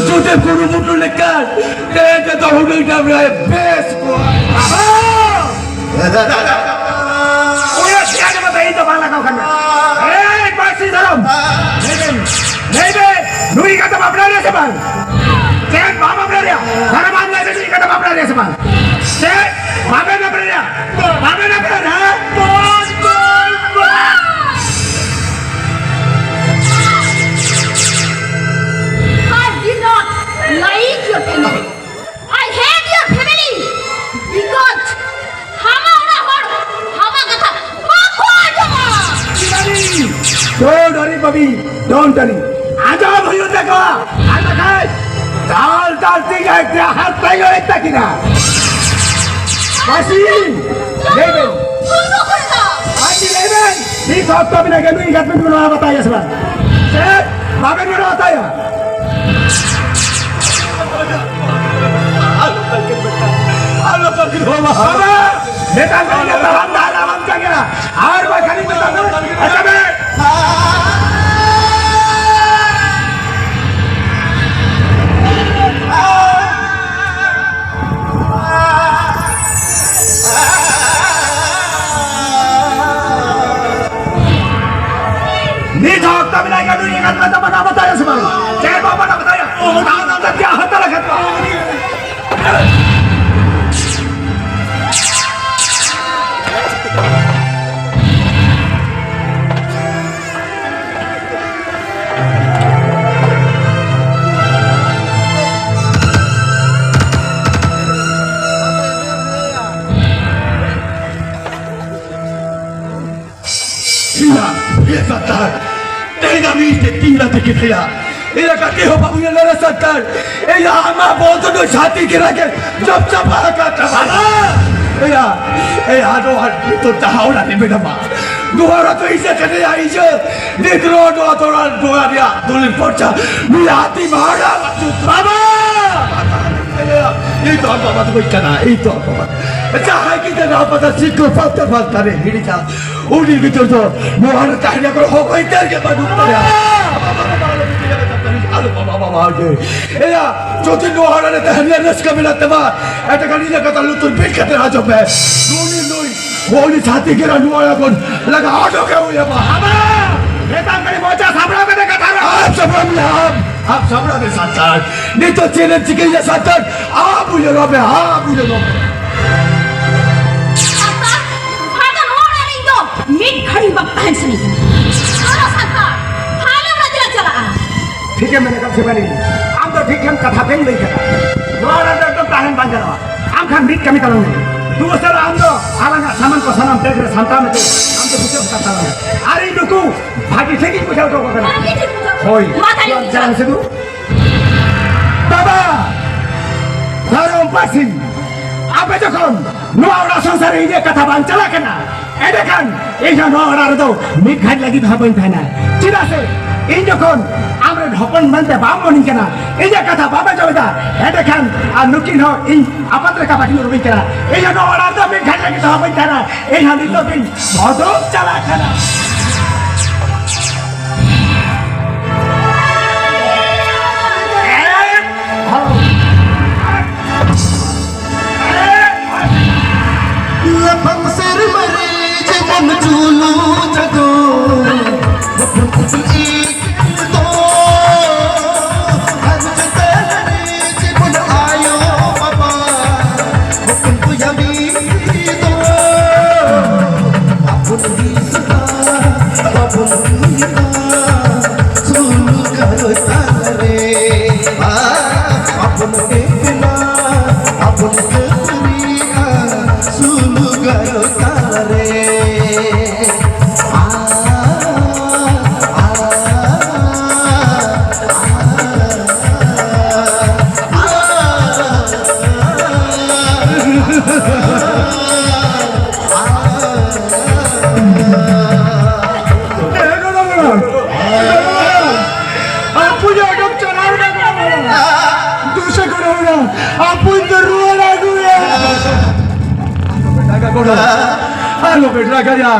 ᱡᱩᱫᱤ ᱠᱩᱨᱩᱢᱩᱴᱩ ᱞᱮᱠᱷᱟᱱ ᱛᱮᱦᱮᱧ ᱛᱮᱫᱚ ᱦᱩᱰᱩᱧ ᱰᱟᱵᱽᱨᱟ ᱵᱮᱥ ᱠᱚᱜᱼᱟ᱾ ᱵᱟᱵᱟ! ᱩᱱᱤ ᱫᱚ ᱪᱮᱫ ᱦᱚᱸ ᱵᱟᱭ ᱫᱚ ᱵᱟᱝ ᱞᱟᱜᱟᱣ ᱠᱟᱱᱟ᱾ ᱮᱭ, ᱯᱟᱹᱨᱥᱤ ᱫᱷᱚᱨᱚᱢ! ᱞᱟᱹᱭ ᱵᱮᱱ, ᱞᱟᱹᱭ ᱵᱮᱱ, ᱱᱩᱭ ᱠᱟᱛᱷᱟ ᱵᱟᱯᱞᱟ ᱨᱮ ᱥᱮ ᱵᱟᱝ? ᱪᱮᱫ ᱵᱟᱢ ᱵᱟᱯᱞᱟ ᱨᱮᱭᱟ? ᱫᱷᱚᱨᱚᱢ ᱟᱢ ᱞᱟᱹᱭ ᱵᱮᱱ, ᱱᱩᱭ ᱠᱟᱛᱷᱟ ᱵᱟᱯᱞᱟ ᱨᱮ ᱥᱮ ᱵᱟᱝ? ᱪᱮᱫ ᱵᱟᱵᱮᱱ ᱵᱟᱯᱞᱟ ᱨᱮᱭᱟ? ᱵᱟᱵᱮᱱ ᱵᱟᱯᱞᱟ ᱨᱮᱭᱟ? I did not like your family. I hate your family because ᱦᱟᱢᱟ ᱚᱲᱟᱜ ᱦᱚᱲ ᱦᱟᱢᱟ ᱠᱟᱛᱷᱟ ᱵᱟᱠᱚ ᱟᱸᱡᱚᱢᱟ᱾ ᱰᱳᱱᱴ ᱣᱟᱨᱤ ᱵᱟᱵᱤ, ᱰᱳᱱᱴ ᱣᱟᱨᱤ᱾ ᱟᱸᱡᱚᱢ ᱦᱩᱭᱩᱜ ᱛᱟᱠᱚᱣᱟ᱾ ᱟᱨ ᱵᱟᱠᱷᱟᱡ ᱫᱟᱞ ᱫᱟᱞ ᱛᱮᱜᱮ ᱟᱡ ᱛᱮ ᱦᱟᱨᱛᱟᱭ ᱚᱲᱮᱡ ᱛᱟᱹᱠᱤᱱᱟ᱾ ᱢᱟᱹᱥᱤ, ᱞᱟᱹᱭ ᱵᱮᱱ᱾ ᱵᱟᱹᱱᱩᱜ ᱠᱟᱫᱟ᱾ ᱢᱟᱹᱥᱤ, ᱞᱟᱹᱭ ᱵᱮᱱ᱾ ᱱᱤᱛ ᱚᱠᱛᱚ ᱢᱮᱱᱟᱜ ᱜᱮ, ᱱᱩᱭ ᱜᱟᱛᱮ ᱵᱮᱱ ᱢᱟᱱᱟᱣ ᱵᱟᱛᱟᱭᱟ ᱥᱮ ᱵᱟᱝ? ᱪᱮᱫ? ᱵᱟᱵᱮᱱ ᱢᱟᱱᱟᱣ ᱵᱟᱛᱟᱭᱟ? ᱟᱞᱚ ᱛᱟᱹᱠᱤᱱ ᱵᱮᱴᱟ, ᱟᱞᱚ ᱛᱟᱹᱠᱤᱱ ᱵᱟᱵᱟ᱾ ᱵᱟᱵᱟ, ᱢᱮᱛᱟᱢ ᱠᱟᱱᱟ ᱛᱟᱲᱟᱢ ᱰᱟᱦᱟᱨ ᱟᱞᱚᱢ ᱪᱟᱸᱜᱮᱜᱼᱟ, ᱟᱨ ᱵᱟᱠᱷᱟᱱᱤᱧ ᱢᱮᱛᱟᱢ ᱠᱟᱱᱟ, ᱟᱪᱪᱷᱟ ᱵᱮ᱾ ᱱᱤᱛ ᱦᱚᱸ ᱚᱠᱛᱚ ᱢᱮᱱᱟᱜ ᱜᱮᱭᱟ, ᱱᱩᱭ ᱮᱸᱜᱟᱛ ᱢᱮᱱᱛᱮ ᱢᱟᱱᱟᱣ ᱵᱟᱛᱟᱭᱟ ᱥᱮ ᱵᱟᱝ? ᱪᱮᱫ ᱵᱚ ᱢᱟᱱᱟᱣ ᱵᱟᱛᱟᱭᱟ? ᱚᱱᱟ ᱫᱚ ᱪᱮᱫ ᱦᱟᱛᱟᱣ ᱞᱮᱠᱷᱟᱱ ᱫᱚ? ᱥᱟᱱᱛᱟᱲ, ᱛᱮᱦᱮᱧ ᱟᱢ ᱤᱧ ᱛᱮ ᱛᱤ ᱞᱟᱛᱮ ᱠᱮᱫᱮᱭᱟ᱾ ᱤᱧ ᱠᱟᱹᱴᱤᱡ ᱦᱚᱸ ᱵᱟᱵᱩ ᱧᱮᱞ ᱞᱮᱱᱟ ᱥᱟᱱᱛᱟᱲ᱾ ᱤᱧ ᱟᱢᱟᱜ ᱵᱚᱞ ᱫᱚ ᱱᱩᱭ ᱪᱷᱟᱹᱛᱤᱠ ᱜᱮ ᱨᱟᱜᱮ ᱪᱚᱯ ᱪᱟᱯ ᱟᱠᱟᱫ ᱛᱟᱢᱟ᱾ ᱮᱭᱟ, ᱮᱭᱟ, ᱱᱚᱣᱟ ᱱᱤᱛᱚᱜ ᱡᱟᱦᱟᱸ ᱚᱲᱟᱜ ᱨᱮ ᱢᱮᱱᱟᱢᱟ, ᱱᱚᱣᱟ ᱚᱲᱟᱜ ᱫᱚ ᱤᱧ ᱠᱟᱱᱟ, ᱤᱧ ᱱᱤᱛ ᱨᱮᱦᱚᱸ ᱱᱚᱣᱟ ᱫᱚ ᱚᱲᱟᱜ, ᱱᱚᱣᱟ ᱨᱮᱭᱟᱜ ᱫᱩᱞᱤ ᱯᱚᱨᱪᱟ ᱱᱩᱭ ᱦᱟᱹᱛᱤ ᱢᱟᱦᱟᱨᱟ ᱵᱟᱪᱩ ᱵᱟᱵᱟ! ᱮᱭᱟ, ᱤᱧ ᱫᱚ ᱟᱢ ᱵᱟᱵᱟ ᱫᱚ ᱵᱟᱹᱧ ᱠᱟᱱᱟ, ᱤᱧ ᱫᱚ ᱟᱢ ᱵᱟᱵᱟ᱾ ᱡᱟᱦᱟᱸᱭ ᱜᱤᱫᱽᱨᱟᱹ ᱱᱚᱣᱟ ᱯᱟᱛᱟ ᱥᱤᱠᱷᱚ ᱯᱟᱛᱟ ᱯᱟᱛᱟ ᱨᱮ ᱦᱤᱲᱤᱡᱟ, ᱩᱱᱤ ᱜᱤᱫᱟᱹᱨ ᱫᱚ ᱱᱚᱣᱟ ᱨᱮ ᱛᱟᱦᱮᱸ ᱨᱮᱱᱟᱜ ᱠᱳᱱᱳ ᱦᱚᱠ ᱟᱹᱭᱫᱟᱹᱨ ᱜᱮ ᱵᱟᱹᱱᱩᱜ ᱛᱟᱭᱟ᱾ ᱟᱞᱚ ᱵᱟᱵᱟ, ᱵᱟᱵᱟ, ᱵᱟᱵᱟ, ᱟᱞᱚ ᱵᱟᱵᱟ, ᱵᱟᱵᱟ, ᱵᱟᱵᱟ, ᱟᱞᱚ᱾ ᱮᱭᱟ, ᱡᱩᱫᱤ ᱱᱚᱣᱟ ᱚᱲᱟᱜ ᱨᱮ ᱛᱟᱦᱮᱸ ᱨᱮᱭᱟᱜ ᱨᱟᱹᱥᱠᱟᱹ ᱢᱮᱱᱟᱜ ᱛᱟᱢᱟ, ᱮᱸᱰᱮᱠᱷᱟᱱ ᱤᱧᱟᱹᱜ ᱠᱟᱛᱷᱟ ᱞᱩᱛᱩᱨ ᱵᱤᱫ ᱠᱟᱛᱮ ᱟᱸᱡᱚᱢ ᱢᱮ᱾ ᱩᱱᱤ ᱱᱩᱭ, ᱩᱱᱤ ᱪᱷᱟᱹᱛᱤᱠ ᱜᱮ ᱱᱚᱣᱟ ᱚᱲᱟᱜ ᱠᱷᱚᱱ ᱞᱟᱜᱟ ᱚᱰᱚᱠ ᱜᱮ ᱦᱩᱭ ᱟᱢᱟ᱾ ᱟᱵᱟ! ᱢᱮᱛᱟᱢ ᱠᱟᱹᱱᱟᱹᱧ, ᱢᱚᱪᱟ ᱥᱟᱢᱵᱲᱟᱣ ᱠᱟᱛᱮ ᱠᱟᱛᱷᱟ ᱨᱚᱲ᱾ ᱟᱢ ᱥᱟᱢᱵᱲᱟᱣ ᱢᱮ, ᱟᱢ, ᱟᱢ ᱥᱟᱢᱵᱲᱟᱣ ᱢᱮ ᱥᱟᱱᱛᱟᱲ᱾ ᱱᱤᱛᱚᱜ ᱪᱮᱫ ᱮᱢ ᱪᱤᱠᱟᱹᱭᱟ ᱥᱟᱱᱛᱟᱲ? ᱟᱢ ᱩᱭᱦᱟᱹᱨᱚᱜ ᱢᱮ, ᱟᱢ ᱩᱭᱦᱟᱹᱨᱚᱜ ᱢᱮ᱾ ᱥᱟᱱᱛᱟᱲ, ᱵᱷᱟᱭ ᱫᱚ ᱱᱚᱣᱟ ᱚᱲᱟᱜ ᱨᱮ ᱤᱧ ᱫᱚ ᱢᱤᱫ ᱜᱷᱟᱹᱲᱤ ᱵᱟᱝ ᱛᱟᱦᱮᱱ ᱥᱟᱱᱟᱧ ᱠᱟᱱᱟ᱾ ᱪᱚᱞᱚ ᱥᱟᱱᱛᱟᱲ, ᱵᱷᱟᱭ ᱞᱮ ᱚᱲᱟᱜ ᱛᱮᱞᱮ ᱪᱟᱞᱟᱜᱼᱟ᱾ ᱴᱷᱤᱠᱮᱢ ᱢᱮᱱ ᱟᱠᱟᱫ ᱥᱮᱵᱟᱱᱤ, ᱟᱢ ᱫᱚ ᱴᱷᱤᱠ ᱜᱮᱢ ᱠᱟᱛᱷᱟ ᱛᱮᱢ ᱞᱟᱹᱭ ᱠᱟᱫᱟ᱾ ᱱᱚᱣᱟ ᱚᱲᱟᱜ ᱨᱮ ᱮᱠᱫᱚᱢ ᱛᱟᱦᱮᱱ ᱵᱟᱝ ᱜᱟᱱᱚᱜᱼᱟ᱾ ᱟᱢ ᱠᱷᱟᱱ ᱢᱤᱫ ᱠᱟᱹᱢᱤ ᱛᱟᱞᱟᱝ ᱢᱮ, ᱫᱩᱣᱟᱹᱨ ᱥᱮᱫ ᱟᱢ ᱫᱚ ᱟᱞᱟᱝᱟᱜ ᱥᱟᱢᱟᱱ ᱠᱚ ᱥᱟᱱᱟᱢ ᱵᱮᱜᱽ ᱨᱮ ᱥᱟᱢᱴᱟᱣ ᱢᱮ, ᱟᱢ ᱫᱚ ᱵᱩᱡᱷᱟᱹᱣ ᱠᱟᱛᱟ ᱛᱟᱞᱟᱝ ᱢᱮ᱾ ᱟᱨ ᱤᱧ ᱱᱩᱠᱩ ᱵᱷᱟᱹᱜᱤ ᱴᱷᱤᱠ ᱤᱧ ᱵᱩᱡᱷᱟᱹᱣ ᱦᱚᱴᱚ ᱠᱟᱜ ᱠᱟᱱᱟ᱾ ᱵᱷᱟᱹᱜᱤ ᱴᱷᱤᱠ ᱵᱩᱡᱷᱟᱹᱣ᱾ ᱦᱳᱭ᱾ ᱢᱟ ᱛᱟᱦᱞᱮ ᱪᱟᱞᱟᱝ ᱥᱤᱫᱩ᱾ ᱵᱟᱵᱟ, ᱫᱷᱚᱨᱚᱢ ᱯᱟᱹᱥᱤ, ᱟᱯᱮ ᱡᱚᱠᱷᱚᱱ ᱱᱚᱣᱟ ᱚᱲᱟᱜ ᱥᱚᱝᱥᱟᱨ ᱨᱮ ᱤᱧᱟᱹᱜ ᱠᱟᱛᱷᱟ ᱵᱟᱝ ᱪᱟᱞᱟᱜ ᱠᱟᱱᱟ, ᱮᱸᱰᱮᱠᱷᱟᱱ ᱤᱧ ᱦᱚᱸ ᱱᱚᱣᱟ ᱚᱲᱟᱜ ᱨᱮᱫᱚ ᱢᱤᱫ ᱜᱷᱟᱹᱲᱤ ᱞᱟᱹᱜᱤᱫ ᱦᱚᱸ ᱵᱟᱹᱧ ᱛᱟᱦᱮᱱᱟ᱾ ᱪᱮᱫᱟᱜ ᱥᱮ ᱤᱧ ᱡᱚᱠᱷᱚᱱ ᱟᱢᱨᱮᱱ ᱦᱚᱯᱚᱱ ᱢᱮᱱᱛᱮ ᱵᱟᱢ ᱢᱚᱱᱤᱧ ᱠᱟᱱᱟ, ᱤᱧᱟᱹᱜ ᱠᱟᱛᱷᱟ ᱵᱟᱢ ᱟᱸᱡᱚᱢ ᱮᱫᱟ, ᱮᱸᱰᱮᱠᱷᱟᱱ ᱟᱨ ᱱᱩᱠᱤᱱ ᱦᱚᱸ ᱤᱧ ᱟᱯᱟᱛ ᱞᱮᱠᱟ ᱵᱟᱹᱠᱤᱱ ᱩᱨᱩᱢᱤᱧ ᱠᱟᱱᱟ᱾ ᱤᱧ ᱦᱚᱸ ᱱᱚᱣᱟ ᱚᱲᱟᱜ ᱨᱮᱫᱚ ᱢᱤᱫ ᱜᱷᱟᱹᱲᱤ ᱞᱟᱹᱜᱤᱫ ᱦᱚᱸ ᱵᱟᱹᱧ ᱛᱟᱦᱮᱱᱟ᱾ ᱤᱧ ᱦᱚᱸ ᱱᱤᱛᱚᱜ ᱜᱤᱧ ᱚᱰᱚᱠ ᱪᱟᱞᱟᱜ ᱠᱟᱱᱟ᱾ ᱞᱟᱯᱷᱟᱝ ᱥᱮᱨᱢᱟ ᱨᱮ ᱡᱮᱢᱚᱱ ᱡᱩᱞᱩᱜ ᱪᱟᱸᱫᱚ, ᱦᱚᱯᱚᱱ ᱠᱩᱲᱤ ᱤᱯᱤᱞ ᱫᱚ ᱟᱡ ᱪᱮᱛᱟᱱ ᱨᱮ ᱡᱮᱢᱚᱱ ᱟᱭᱳ ᱵᱟᱵᱟ, ᱦᱚᱯᱚᱱ ᱵᱚᱭᱦᱟ ᱢᱤᱥᱨᱟ ᱫᱚ ᱟᱵᱚ ᱞᱟᱹᱜᱤᱫ ᱥᱟᱫᱟ᱾ ᱟᱵᱚᱧ ᱫᱚ ᱨᱩᱣᱟᱹᱲ ᱟᱹᱜᱩᱭᱟ᱾ ᱟᱞᱚᱯᱮ ᱨᱟᱜᱟ ᱜᱚᱲᱚ, ᱟᱞᱚᱯᱮ ᱨᱟᱜᱟᱭᱟ᱾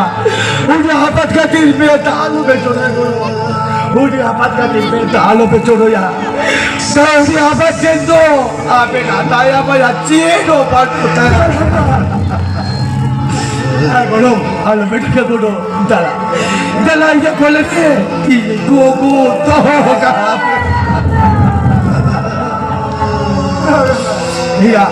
ᱩᱱᱤ ᱟᱯᱟᱛ ᱠᱷᱟᱹᱛᱤᱨ ᱢᱮ ᱫᱟᱜ ᱟᱞᱚᱯᱮ ᱪᱚᱰᱚᱨᱟ ᱜᱚᱲᱚ᱾ ᱩᱱᱤ ᱟᱯᱟᱛ ᱠᱷᱟᱹᱛᱤᱨ ᱢᱮ ᱫᱟᱜ ᱟᱞᱚᱯᱮ ᱪᱚᱰᱚᱭᱟ᱾ ᱥᱮ ᱩᱱᱤ ᱟᱯᱟᱛ ᱴᱷᱮᱱ ᱫᱚ ᱟᱯᱮ ᱫᱟᱫᱟᱭᱟ ᱵᱟᱭᱟ ᱪᱮᱫ ᱦᱚᱸ ᱵᱟᱹᱱᱩᱜ ᱛᱟᱭᱟ᱾ ᱟᱨ ᱜᱚᱲᱚ, ᱟᱞᱚᱯᱮ ᱨᱟᱜᱟ ᱜᱚᱲᱚ᱾ ᱫᱟᱞᱟ, ᱫᱟᱞᱟ, ᱤᱧᱟᱹᱜ ᱠᱚᱞᱮ ᱛᱮ ᱤᱧ ᱜᱚᱜᱚ ᱫᱚᱦᱚ ᱠᱟᱜᱼᱟ᱾ ᱤᱭᱟ᱾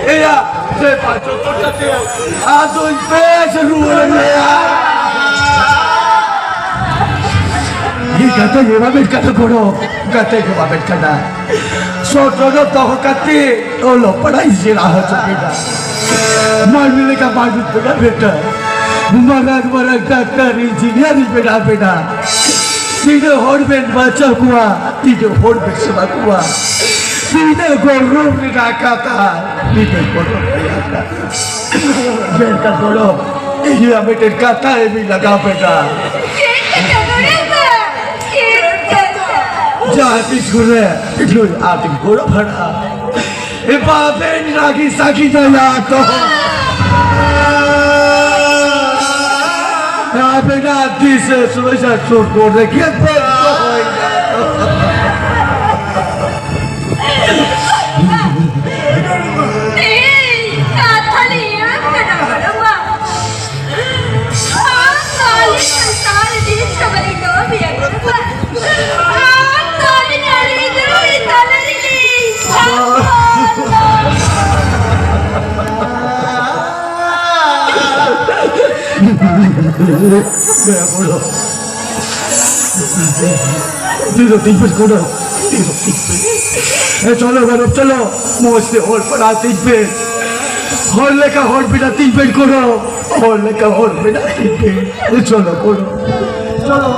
ᱮᱭᱟ, ᱥᱮ ᱯᱟᱸᱪᱚ ᱠᱚᱴᱟ ᱛᱮ ᱟᱫᱚᱧ ᱯᱮ ᱥᱮ ᱨᱩᱣᱟᱹᱲ ᱢᱮᱭᱟ᱾ ᱤᱧ ᱜᱟᱛᱮ ᱜᱮ ᱵᱟᱵᱮᱱ ᱠᱟᱛᱷᱟ ᱠᱚᱲᱚ, ᱜᱟᱛᱮ ᱜᱮ ᱵᱟᱵᱮᱱ ᱠᱟᱱᱟ᱾ ᱥᱚᱛᱨᱚ ᱫᱚᱦᱚ ᱠᱟᱛᱮ ᱚᱞᱚᱜ ᱯᱟᱲᱦᱟᱜ ᱤᱧ ᱥᱮᱬᱟ ᱦᱚᱪᱚ ᱠᱮᱫᱟ᱾ ᱢᱟᱹᱱᱢᱤ ᱞᱮᱠᱟ ᱵᱟᱹᱱᱩᱜ ᱵᱮᱱᱟ ᱵᱮᱴᱟ᱾ ᱢᱟᱨᱟᱝ ᱢᱟᱨᱟᱝ ᱰᱟᱠᱛᱟᱨ, ᱤᱧᱡᱤᱱᱤᱭᱟᱨ ᱤᱧ ᱵᱮᱱᱟᱣ ᱵᱮᱱᱟ᱾ ᱛᱤᱱᱟᱹᱜ ᱦᱚᱲ ᱵᱮᱱ ᱵᱟᱧᱪᱟᱣ ᱠᱚᱣᱟ, ᱛᱤᱱᱟᱹᱜ ᱦᱚᱲ ᱵᱮᱱ ᱥᱮᱵᱟ ᱠᱚᱣᱟ, ᱛᱤᱱᱟᱹᱜ ᱜᱚᱨᱚᱵᱽ ᱨᱮᱱᱟᱜ ᱠᱟᱛᱷᱟ, ᱛᱤᱱᱟᱹᱜ ᱜᱚᱨᱚᱵᱽ ᱨᱮᱱᱟᱜ ᱠᱟᱛᱷᱟ᱾ ᱢᱮᱱᱠᱷᱟᱱ ᱜᱚᱲᱚ, ᱤᱧᱟᱹᱜ ᱢᱤᱫᱴᱮᱱ ᱠᱟᱛᱷᱟ ᱮᱢᱤᱧ ᱞᱟᱜᱟᱣ ᱵᱮᱱᱟ᱾ ᱪᱮᱫ ᱠᱟᱛᱷᱟ ᱜᱚᱲᱚ? ᱪᱮᱫ ᱠᱟᱛᱷᱟ? ᱡᱟᱦᱟᱸ ᱛᱤᱥ ᱠᱚᱨᱮ ᱱᱩᱭ ᱟᱹᱰᱤ ᱜᱚᱲᱚ ᱵᱷᱟᱲᱟ ᱮ ᱵᱟᱵᱮᱱ ᱨᱟᱹᱜᱤ ᱥᱟᱹᱜᱤ ᱫᱟᱭᱟ ᱛᱚ᱾ ᱟᱵᱮᱱᱟᱜ ᱫᱤᱥᱟᱹ ᱥᱚᱢᱚᱭ ᱥᱩᱨ ᱠᱚᱨᱮ ᱜᱮ ᱵᱮᱱ ᱫᱚᱦᱚᱭᱟ᱾ ᱮᱭ, ᱠᱟᱛᱷᱟ ᱞᱟᱹᱭᱟᱢ ᱠᱟᱱᱟ ᱵᱟᱲᱟᱣᱟ᱾ ᱟᱢ ᱠᱷᱟᱹᱞᱤ ᱥᱚᱝᱥᱟᱨ ᱫᱤᱱ ᱥᱟᱵᱟᱨᱤ ᱫᱚ ᱵᱤᱭᱟᱜ ᱠᱟᱱᱟ᱾ ᱟᱢ ᱠᱷᱟᱹᱞᱤ ᱱᱟᱹᱲᱤ ᱫᱚ ᱛᱟᱞᱟ ᱨᱮᱜᱮ ᱥᱟᱵ ᱫᱮᱭᱟ ᱵᱚᱞᱚ᱾ ᱛᱤᱨᱚ ᱛᱤᱧ ᱯᱮ ᱠᱚᱲᱟ, ᱛᱤᱨᱚ ᱛᱤᱧ ᱯᱮ᱾ ᱮ, ᱪᱚᱞᱚ ᱜᱚᱨᱚᱵ, ᱪᱚᱞᱚ, ᱢᱚᱡᱽ ᱛᱮ ᱚᱞ ᱯᱟᱲᱦᱟᱣ ᱛᱤᱧ ᱯᱮ᱾ ᱦᱚᱲ ᱞᱮᱠᱟ ᱦᱚᱲ ᱵᱮᱱᱟᱣ ᱛᱤᱧ ᱯᱮ ᱠᱚᱲᱟ, ᱦᱚᱲ ᱞᱮᱠᱟ ᱦᱚᱲ ᱵᱮᱱᱟᱣ ᱛᱤᱧ ᱯᱮ᱾ ᱮ, ᱪᱚᱞᱚ ᱠᱚᱲᱟ, ᱪᱚᱞᱚ᱾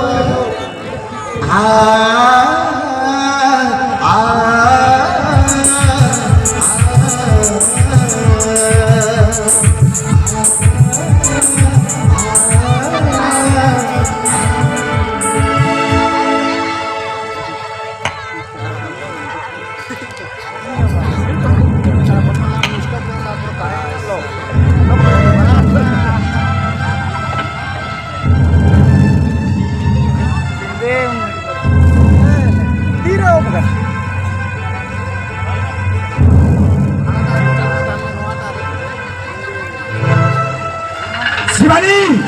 ᱥᱤᱵᱟᱞᱤ,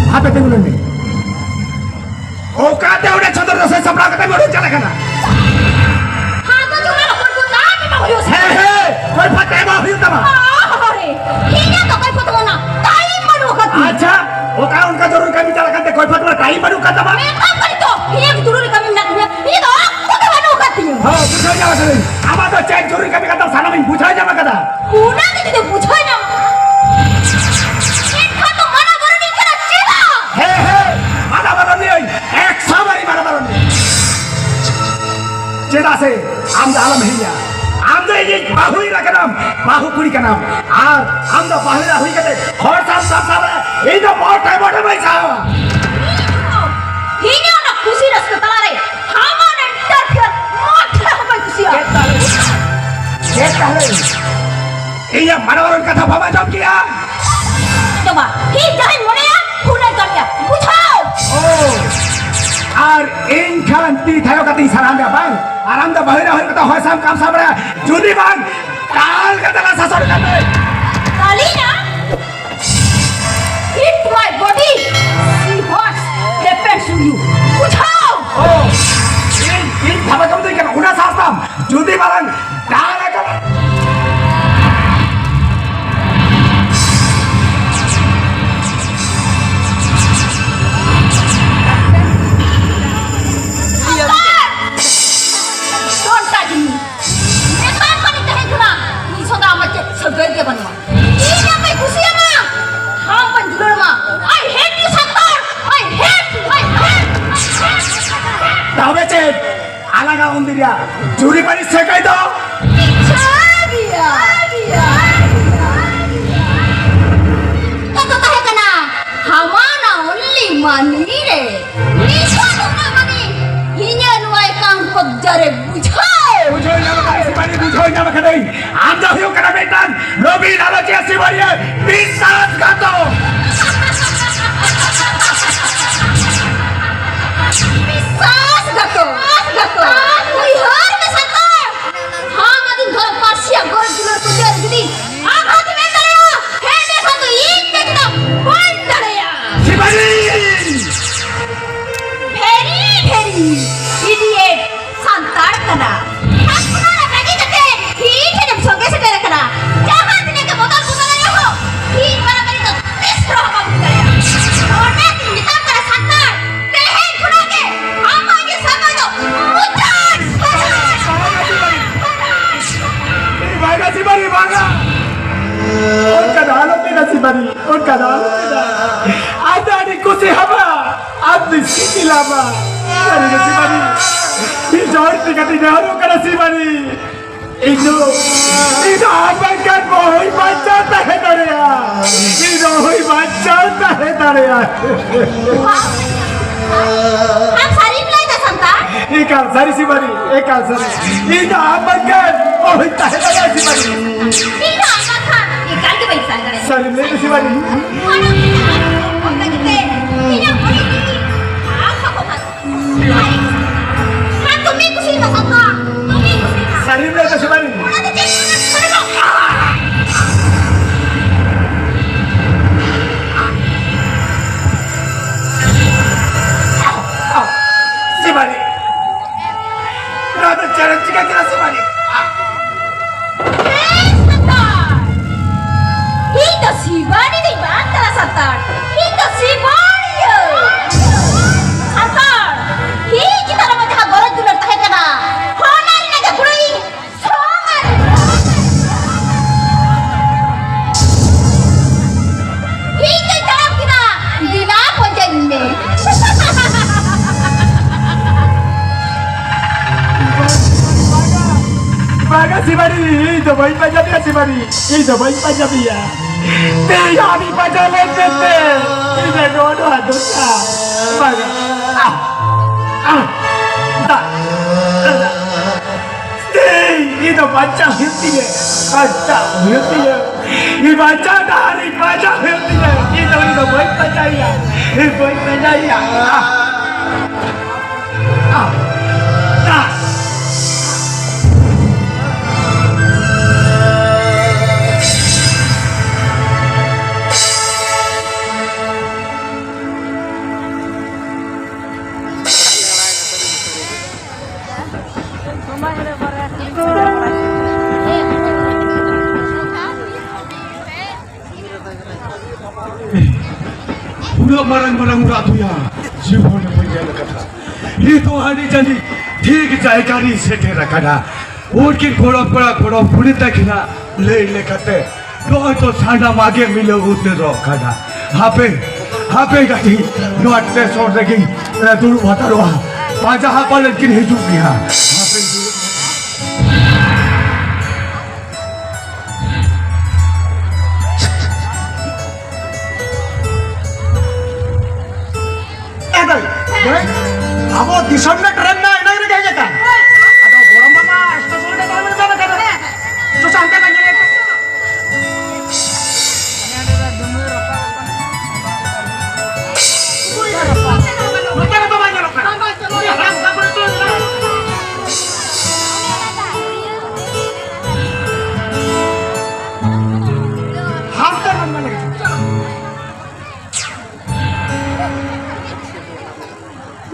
ᱦᱟᱯᱮ ᱛᱤᱸᱜᱩ ᱞᱮᱱ ᱢᱮ᱾ ᱚᱠᱟᱛᱮ ᱚᱸᱰᱮ ᱪᱚᱫᱚᱨ ᱨᱚᱥᱚᱭ ᱥᱟᱯᱲᱟᱣ ᱠᱟᱛᱮ ᱚᱰᱚᱠ ᱪᱟᱞᱟᱜ ᱠᱟᱱᱟ? ᱦᱟᱛ ᱫᱚ ᱡᱚᱲᱟ ᱦᱚᱯᱚᱱ ᱠᱚ ᱫᱟᱜ ᱢᱮ ᱵᱟᱹᱦᱩᱭ ᱦᱮᱸ, ᱦᱮᱸ, ᱠᱚᱭ ᱯᱷᱟᱴ ᱮᱢᱟ ᱦᱩᱭᱩᱜ ᱛᱟᱢᱟ᱾ ᱟᱨᱮ, ᱤᱧᱟᱹᱜ ᱫᱚ ᱠᱚᱭ ᱯᱷᱟᱴ ᱢᱟᱱᱟ ᱴᱟᱭᱤᱢ ᱵᱟᱹᱱᱩᱜ ᱟᱠᱟᱫ ᱛᱤᱧᱟ᱾ ᱟᱪᱪᱷᱟ, ᱚᱠᱟ ᱚᱱᱠᱟ ᱡᱚᱨᱩᱨ ᱠᱟᱹᱢᱤ ᱪᱟᱞᱟᱜ ᱠᱟᱱᱛᱮ ᱠᱚᱭ ᱯᱷᱟᱴ ᱨᱮ ᱴᱟᱭᱤᱢ ᱵᱟᱹᱱᱩᱜ ᱟᱠᱟᱫ ᱛᱟᱢᱟ? ᱢᱮᱛᱟᱢ ᱠᱟᱹᱱᱟᱹᱧ ᱛᱚ, ᱤᱧᱟᱹᱜ ᱡᱚᱨᱩᱨᱤ ᱠᱟᱹᱢᱤ ᱢᱮᱱᱟᱜ ᱛᱤᱧᱟ, ᱤᱧᱟᱹᱜ ᱫᱚ ᱚᱠᱛᱚ ᱜᱮ ᱵᱟᱹᱱᱩᱜ ᱟᱠᱟᱫ ᱛᱤᱧᱟ᱾ ᱦᱚᱸ, ᱵᱩᱡᱷᱟᱹᱣ ᱧᱟᱢ ᱟᱠᱟᱫᱟᱹᱧ᱾ ᱟᱢᱟᱜ ᱫᱚ ᱪᱮᱫ ᱡᱚᱨᱩᱨᱤ ᱠᱟᱹᱢᱤ ᱠᱟᱱ ᱛᱟᱢ ᱥᱟᱱᱟᱢᱤᱧ ᱵᱩᱡᱷᱟᱹᱣ ᱧᱟᱢ ᱟᱠᱟᱫᱟ᱾ ᱚᱱᱟ ᱜᱮ ᱡᱩᱫᱤ ᱵᱩᱡᱷᱟᱹᱣ ᱧᱟᱢ, ᱮᱱᱠᱷᱟᱱ ᱫᱚ ᱢᱟᱱᱟ ᱵᱟᱨᱚᱱᱤᱧ ᱠᱟᱱᱟ ᱪᱮᱫᱟᱜ? ᱦᱮᱸ, ᱦᱮᱸ, ᱢᱟᱱᱟ ᱵᱟᱨᱚᱱᱤᱭᱟᱹᱧ, ᱮᱠᱥᱚ ᱵᱟᱨᱤᱧ ᱢᱟᱱᱟ ᱵᱟᱨᱚᱱᱤᱭᱟᱹᱧ᱾ ᱪᱮᱫᱟᱜ ᱥᱮ ᱟᱢ ᱫᱚ ᱟᱞᱚᱢ ᱦᱤᱲᱤᱧᱟ, ᱟᱢ ᱫᱚ ᱤᱧᱤᱡ ᱵᱟᱹᱦᱩ ᱮᱨᱟ ᱠᱟᱱᱟᱢ, ᱵᱟᱹᱦᱩ ᱠᱩᱲᱤ ᱠᱟᱱᱟᱢ᱾ ᱟᱨ ᱟᱢ ᱫᱚ ᱵᱟᱹᱦᱩ ᱮᱨᱟ ᱦᱩᱭ ᱠᱟᱛᱮ ᱦᱚᱲ ᱥᱟᱶ ᱥᱟᱶ ᱥᱟᱶ ᱤᱧ ᱫᱚ ᱢᱚᱴᱷᱮ ᱢᱚᱴᱷᱮ ᱵᱟᱹᱧ ᱥᱟᱦᱟᱣᱟ᱾ ᱤᱧ ᱦᱚᱸ ᱚᱱᱟ ᱠᱩᱥᱤ ᱨᱟᱹᱥᱠᱟᱹ ᱛᱟᱞᱟᱨᱮ ᱦᱟᱢᱟᱞ ᱮᱱᱴᱟᱨᱯᱷᱤᱭᱟᱨ ᱢᱚᱴᱷᱮ ᱦᱚᱸ ᱵᱟᱹᱧ ᱠᱩᱥᱤᱭᱟᱜᱼᱟ᱾ ᱪᱮᱫ ᱛᱟᱦᱞᱮ? ᱪᱮᱫ ᱛᱟᱦᱞᱮ? ᱤᱧᱟᱹᱜ ᱢᱟᱱᱟ ᱵᱟᱨᱚᱱ ᱠᱟᱛᱷᱟ ᱵᱟᱢ ᱟᱸᱡᱚᱢ ᱠᱮᱜᱼᱟ? ᱫᱚ ᱵᱟ, ᱤᱧ ᱡᱟᱦᱟᱸᱧ ᱢᱚᱱᱮᱭᱟ, ᱚᱱᱟᱧ ᱠᱟᱹᱢᱤᱭᱟ᱾ ᱵᱩᱡᱷᱟᱹᱣ? ᱳ, ᱟᱨ ᱤᱧ ᱠᱷᱟᱱ ᱛᱤ ᱛᱷᱟᱭᱚ ᱠᱟᱛᱮᱧ ᱥᱟᱨᱦᱟᱣ ᱢᱮᱭᱟ ᱵᱟᱝ? ᱟᱨ ᱟᱢ ᱫᱚ ᱵᱟᱹᱦᱩ ᱮᱨᱟ ᱦᱩᱭ ᱠᱟᱛᱮ ᱦᱚᱭ ᱥᱟᱢ ᱠᱟᱢ ᱥᱟᱢ ᱵᱟᱲᱟᱭᱟ᱾ ᱡᱩᱫᱤ ᱵᱟᱝ, ᱫᱟᱞ ᱠᱟᱛᱮ ᱞᱟᱥᱟ ᱥᱚᱨ ᱠᱟᱛᱮ᱾ ᱫᱟᱞᱤᱧᱟ? It's my body. See what happens to you. ᱵᱩᱡᱷᱟᱹᱣ? ᱳ, ᱤᱧ, ᱤᱧ ᱫᱷᱟᱵᱟ ᱠᱟᱹᱢᱤ ᱠᱟᱱᱟ, ᱚᱱᱟ ᱥᱟᱥᱛᱟᱢ᱾ ᱡᱩᱫᱤ ᱵᱟᱝ, ᱫᱟᱞ ᱟᱠᱟᱫᱟ᱾ Don't touch me. ᱢᱮᱛᱟᱢ ᱠᱟᱹᱱᱟᱹᱧ ᱛᱟᱦᱮᱸ ᱠᱟᱱᱟ, ᱤᱧ ᱥᱟᱶ ᱫᱚ ᱟᱢᱟᱜ ᱪᱮᱫ ᱥᱟᱹᱜᱟᱹᱭ ᱜᱮ ᱵᱟᱹᱱᱩᱜᱼᱟ᱾ ᱤᱧ ᱟᱢ ᱵᱟᱹᱧ ᱠᱩᱥᱤᱭᱟᱢᱟ, ᱟᱢ ᱵᱟᱹᱧ ᱫᱩᱞᱟᱹᱲ ᱟᱢᱟ᱾ I hate you, Santal. I hate, I hate, I hate, I hate. ᱛᱚᱵᱮ ᱪᱮᱫ? ᱟᱞᱟᱝᱟᱜ ᱩᱱᱫᱤᱱ ᱨᱮᱭᱟᱜ ᱡᱩᱨᱤᱯᱟᱹᱨᱤ ᱥᱟᱹᱜᱟᱹᱭ ᱫᱚ ᱤᱪᱪᱷᱟᱹ ᱜᱮᱭᱟ᱾ ᱛᱚ, ᱛᱚ ᱛᱟᱦᱮᱸ ᱠᱟᱱᱟ ᱦᱟᱢᱟᱱᱟ only money ᱨᱮ᱾ ᱱᱤᱛᱚᱜ ᱱᱚᱝᱠᱟ ᱢᱟᱱᱮ ᱤᱧᱟᱹᱜ ᱱᱚᱣᱟ account ᱠᱚᱵᱡᱟ ᱨᱮ ᱵᱩᱡᱷᱟᱹᱣ᱾ ᱵᱩᱡᱷᱟᱹᱣ ᱧᱟᱢ ᱠᱟᱫᱟᱹᱧ, ᱥᱤᱵᱟᱞᱤ, ᱵᱩᱡᱷᱟᱹᱣ ᱧᱟᱢ ᱠᱟᱫᱟᱹᱧ᱾ ᱟᱢ ᱫᱚ ᱦᱩᱭᱩᱜ ᱠᱟᱱᱟ ᱢᱤᱫᱴᱟᱝ ᱞᱳᱵᱷᱤ ᱞᱟᱞᱚᱪᱤᱭᱟᱹ ᱥᱤᱵᱟᱹᱲᱤᱭᱟᱹ, ᱵᱤᱥᱥᱟᱥᱜᱷᱟᱛᱚᱠ᱾ ᱵᱤᱥᱥᱟᱥᱜᱷᱟᱛᱚᱠ᱾ ᱩᱭᱦᱟᱹᱨ ᱢᱮ ᱥᱟᱱᱛᱟᱲ, ᱟᱢ ᱟᱹᱫᱤᱢ ᱫᱷᱚᱨᱚᱢ ᱯᱟᱹᱨᱥᱤᱭᱟᱜ ᱜᱚᱨᱚᱡᱽ ᱫᱩᱞᱟᱹᱲ ᱯᱟᱹᱛᱭᱟᱹᱣ ᱨᱮ ᱡᱩᱫᱤ ᱟᱜᱷᱟᱛ ᱮᱢ ᱮᱢ ᱫᱟᱲᱮᱭᱟᱜᱼᱟ, ᱮᱸᱰᱮᱠᱷᱟᱱ ᱫᱚ ᱤᱧ ᱜᱮ ᱪᱮᱫᱟᱜ ᱵᱟᱹᱧ ᱟᱫᱚ ᱟᱹᱰᱤ ᱠᱩᱥᱤ ᱦᱟᱵᱟ, ᱟᱹᱰᱤ ᱥᱤᱵᱤᱞ ᱦᱟᱵᱟ᱾ ᱥᱟᱹᱨᱤ ᱜᱮ ᱥᱤᱵᱟᱱᱤ, ᱤᱧ ᱡᱚᱦᱚᱨ ᱛᱮ ᱠᱟᱹᱴᱤᱡ ᱱᱮᱦᱚᱨᱚᱜ ᱠᱟᱱᱟ ᱥᱤᱵᱟᱱᱤ᱾ ᱤᱧ ᱫᱚ, ᱤᱧ ᱫᱚ ᱟᱢ ᱵᱟᱝᱠᱷᱟᱱ ᱵᱟᱹᱦᱩᱭ ᱵᱟᱧᱪᱟᱣ ᱛᱟᱦᱮᱸ ᱫᱟᱲᱮᱭᱟᱜᱼᱟ᱾ ᱤᱧ ᱫᱚ ᱵᱟᱹᱦᱩᱭ ᱵᱟᱧᱪᱟᱣ ᱛᱟᱦᱮᱸ ᱫᱟᱲᱮᱭᱟᱜᱼᱟ᱾ ᱟᱢ ᱥᱟᱹᱨᱤᱢ ᱞᱟᱹᱭᱫᱟ ᱥᱟᱱᱛᱟᱲ? ᱮᱠᱟᱞ ᱥᱟᱹᱨᱤ ᱥᱤᱵᱟᱱᱤ, ᱮᱠᱟᱞ ᱥᱟᱹᱨᱤ᱾ ᱤᱧ ᱫᱚ ᱟᱢ ᱵᱟᱝᱠᱷᱟᱱ ᱵᱟᱹᱦᱩᱭ ᱛᱟᱦᱮᱸ ᱫᱟᱲᱮᱭᱟᱜᱼᱟ ᱥᱤᱵᱟᱱᱤ᱾ ᱤᱧ ᱫᱚ ᱟᱢ ᱵᱟᱝᱠᱷᱟᱱ ᱮᱠᱟᱞ ᱜᱮ ᱵᱟᱹᱧ ᱛᱟᱦᱮᱸ ᱫᱟᱲᱮᱭᱟᱜᱼᱟ᱾ ᱥᱟᱹᱨᱤᱢ ᱞᱟᱹᱭᱫᱟ ᱥᱤᱵᱟᱱᱤ? ᱚᱱᱟ ᱠᱷᱟᱹᱛᱤᱨ ᱤᱧᱟᱹᱜ ᱢᱚᱱᱮ ᱡᱤᱣᱤ ᱟᱢ ᱥᱟᱶ ᱠᱚ ᱦᱟᱸᱜ ᱫᱚᱢᱮ ᱠᱩᱥᱤ ᱢᱟ ᱥᱟᱛᱟ, ᱫᱚᱢᱮ ᱠᱩᱥᱤ ᱢᱟ᱾ ᱥᱟᱹᱨᱤᱢ ᱞᱟᱹᱭ ᱫᱟ ᱥᱮ ᱵᱟᱝ? ᱚᱱᱟ ᱫᱚ ᱪᱮᱫ ᱠᱟᱱᱟ? ᱚᱱᱟ ᱫᱚ ᱥᱤᱵᱟᱱᱤ, ᱱᱚᱣᱟ ᱫᱚ ᱪᱮᱫ ᱮᱢ ᱪᱤᱠᱟᱹ ᱠᱮᱫᱟ ᱥᱤᱵᱟᱱᱤ? ᱦᱮᱸ, ᱥᱟᱱᱛᱟᱲ! ᱤᱧ ᱫᱚ ᱥᱤᱵᱟᱱᱤ ᱫᱚᱧ ᱵᱟᱝ ᱠᱟᱱᱟ, ᱥᱟᱱᱛᱟᱲ᱾ ᱤᱧ ᱫᱚ ᱥᱤᱵᱟᱱᱤᱭᱟᱹ᱾ ᱥᱟᱱᱛᱟᱲ, ᱤᱧ ᱪᱮᱛᱟᱱ ᱨᱮ ᱡᱟᱦᱟᱸ ᱜᱚᱨᱚᱡᱽ ᱫᱩᱞᱟᱹᱲ ᱛᱟᱦᱮᱸ ᱠᱟᱱᱟ, ᱚᱱᱟ ᱨᱮᱱᱟᱜ ᱜᱮ ᱯᱩᱨᱟᱹ ᱤᱧ ᱥᱚᱝ ᱟᱹᱨᱤ᱾ ᱤᱧ ᱫᱚᱧ ᱛᱟᱲᱟᱢ ᱠᱮᱫᱟ, ᱫᱮᱞᱟ ᱯᱟᱸᱡᱟᱧ ᱢᱮ᱾ ᱵᱟᱝᱟ ᱥᱤᱵᱟᱱᱤ, ᱤᱧ ᱫᱚ ᱵᱟᱹᱧ ᱯᱟᱸᱡᱟ ᱢᱮᱭᱟ ᱥᱤᱵᱟᱱᱤ, ᱤᱧ ᱫᱚ ᱵᱟᱹᱧ ᱯᱟᱸᱡᱟ ᱢᱮᱭᱟ᱾ ᱛᱮᱦᱮᱧ ᱟᱹᱰᱤ ᱯᱟᱸᱡᱟ ᱞᱮᱱ ᱢᱮᱱᱛᱮ ᱤᱧ ᱫᱚ ᱱᱚᱣᱟ ᱱᱚᱣᱟ ᱫᱚᱥᱟ᱾ ᱵᱟᱝᱟ᱾ ᱟᱦ, ᱟᱦ, ᱫᱟᱜ, ᱫᱟᱜ᱾ ᱛᱮᱦᱮᱧ ᱤᱧ ᱫᱚ ᱵᱟᱧᱪᱟᱣ ᱦᱩᱭᱩᱜ ᱛᱤᱧᱟᱹ, ᱵᱟᱧᱪᱟᱣ ᱦᱩᱭᱩᱜ ᱛᱤᱧᱟᱹ᱾ ᱤᱧ ᱵᱟᱧᱪᱟᱣ ᱰᱟᱦᱟᱨ ᱤᱧ ᱯᱟᱸᱡᱟ ᱦᱩᱭᱩᱜ ᱛᱤᱧᱟᱹ᱾ ᱤᱧ ᱫᱚ, ᱤᱧ ᱫᱚ ᱵᱟᱹᱧ ᱯᱟᱸᱡᱟᱭᱮᱭᱟ, ᱤᱧ ᱵᱟᱹᱧ ᱯᱟᱸᱡᱟᱭᱮᱭᱟ᱾ ᱟᱦ᱾ ᱩᱱᱟᱹᱜ ᱢᱟᱨᱟᱝ ᱢᱟᱨᱟᱝ ᱚᱲᱟᱜ ᱫᱚᱭᱟ ᱡᱤᱵᱚᱱ ᱨᱮ ᱵᱟᱹᱧ ᱧᱮᱞ ᱟᱠᱟᱫᱟ᱾ ᱱᱤᱛᱚᱜ ᱟᱹᱱᱤᱡ ᱡᱟᱹᱱᱤᱡ ᱴᱷᱤᱠ ᱡᱟᱭᱜᱟ ᱨᱤᱧ ᱥᱮᱴᱮᱨ ᱟᱠᱟᱱᱟ᱾ ᱩᱱᱠᱤᱱ ᱜᱚᱲᱚᱢ ᱠᱚᱲᱟ ᱜᱚᱲᱚᱢ ᱵᱩᱲᱦᱤ ᱛᱟᱹᱠᱤᱱᱟᱜ ᱞᱟᱹᱭ ᱞᱮᱠᱟᱛᱮ ᱱᱚᱜᱼᱚᱭ ᱛᱚ ᱥᱟᱱᱟᱢᱟᱜ ᱜᱮ ᱢᱤᱞᱟᱹᱣ ᱩᱛᱟᱹᱨᱚᱜ ᱠᱟᱱᱟ᱾ ᱦᱟᱯᱮ, ᱦᱟᱯᱮ ᱠᱟᱹᱴᱤᱡ, ᱱᱚᱣᱟ ᱥᱴᱮᱥᱚᱱ ᱨᱮᱜᱮᱧ, ᱮ, ᱫᱩᱲᱩᱵ ᱦᱟᱛᱟᱲᱚᱜᱼᱟ᱾ ᱯᱟᱸᱡᱟ ᱦᱟᱸᱜ ᱯᱟᱞᱮᱱ ᱠᱤᱱ ᱦᱤᱡᱩᱜ ᱜᱮᱭᱟ᱾ ᱦᱟᱯᱮ, ᱫᱩᱲᱩᱵ᱾ ᱮ ᱫᱟᱹᱭ, ᱫᱟᱹᱭ, ᱟᱵᱚ ᱫᱤᱥᱚᱢ ᱨᱮ ᱴᱨᱮᱱ ᱢᱟ ᱮᱱᱟᱝ ᱨᱮᱜᱮ ᱦᱮᱡ ᱟᱠᱟᱱ᱾ ᱟᱫᱚ ᱜᱚᱲᱚᱢ ᱢᱟᱢᱟ ᱥᱴᱮᱥᱚᱱ ᱨᱮ ᱛᱟᱦᱮᱸ ᱞᱮᱱ ᱠᱷᱟᱱ, ᱪᱚ ᱥᱮ ᱦᱟᱱᱛᱮ ᱵᱚᱱ ᱧᱮᱞᱮᱫ ᱠᱚᱣᱟ᱾ ᱱᱚᱛᱮ ᱨᱮᱫᱚ ᱵᱟᱭ ᱧᱮᱞᱚᱜ ᱠᱟᱱᱟ᱾ ᱩᱱᱤ ᱦᱟᱲᱟᱢ ᱚᱠᱟ ᱠᱚᱨᱮ ᱪᱚᱭ ᱢᱮᱱᱟᱜ᱾ ᱦᱟᱱᱛᱮ ᱵᱚᱱ ᱧᱮᱞᱮᱫ ᱠᱚᱣᱟ᱾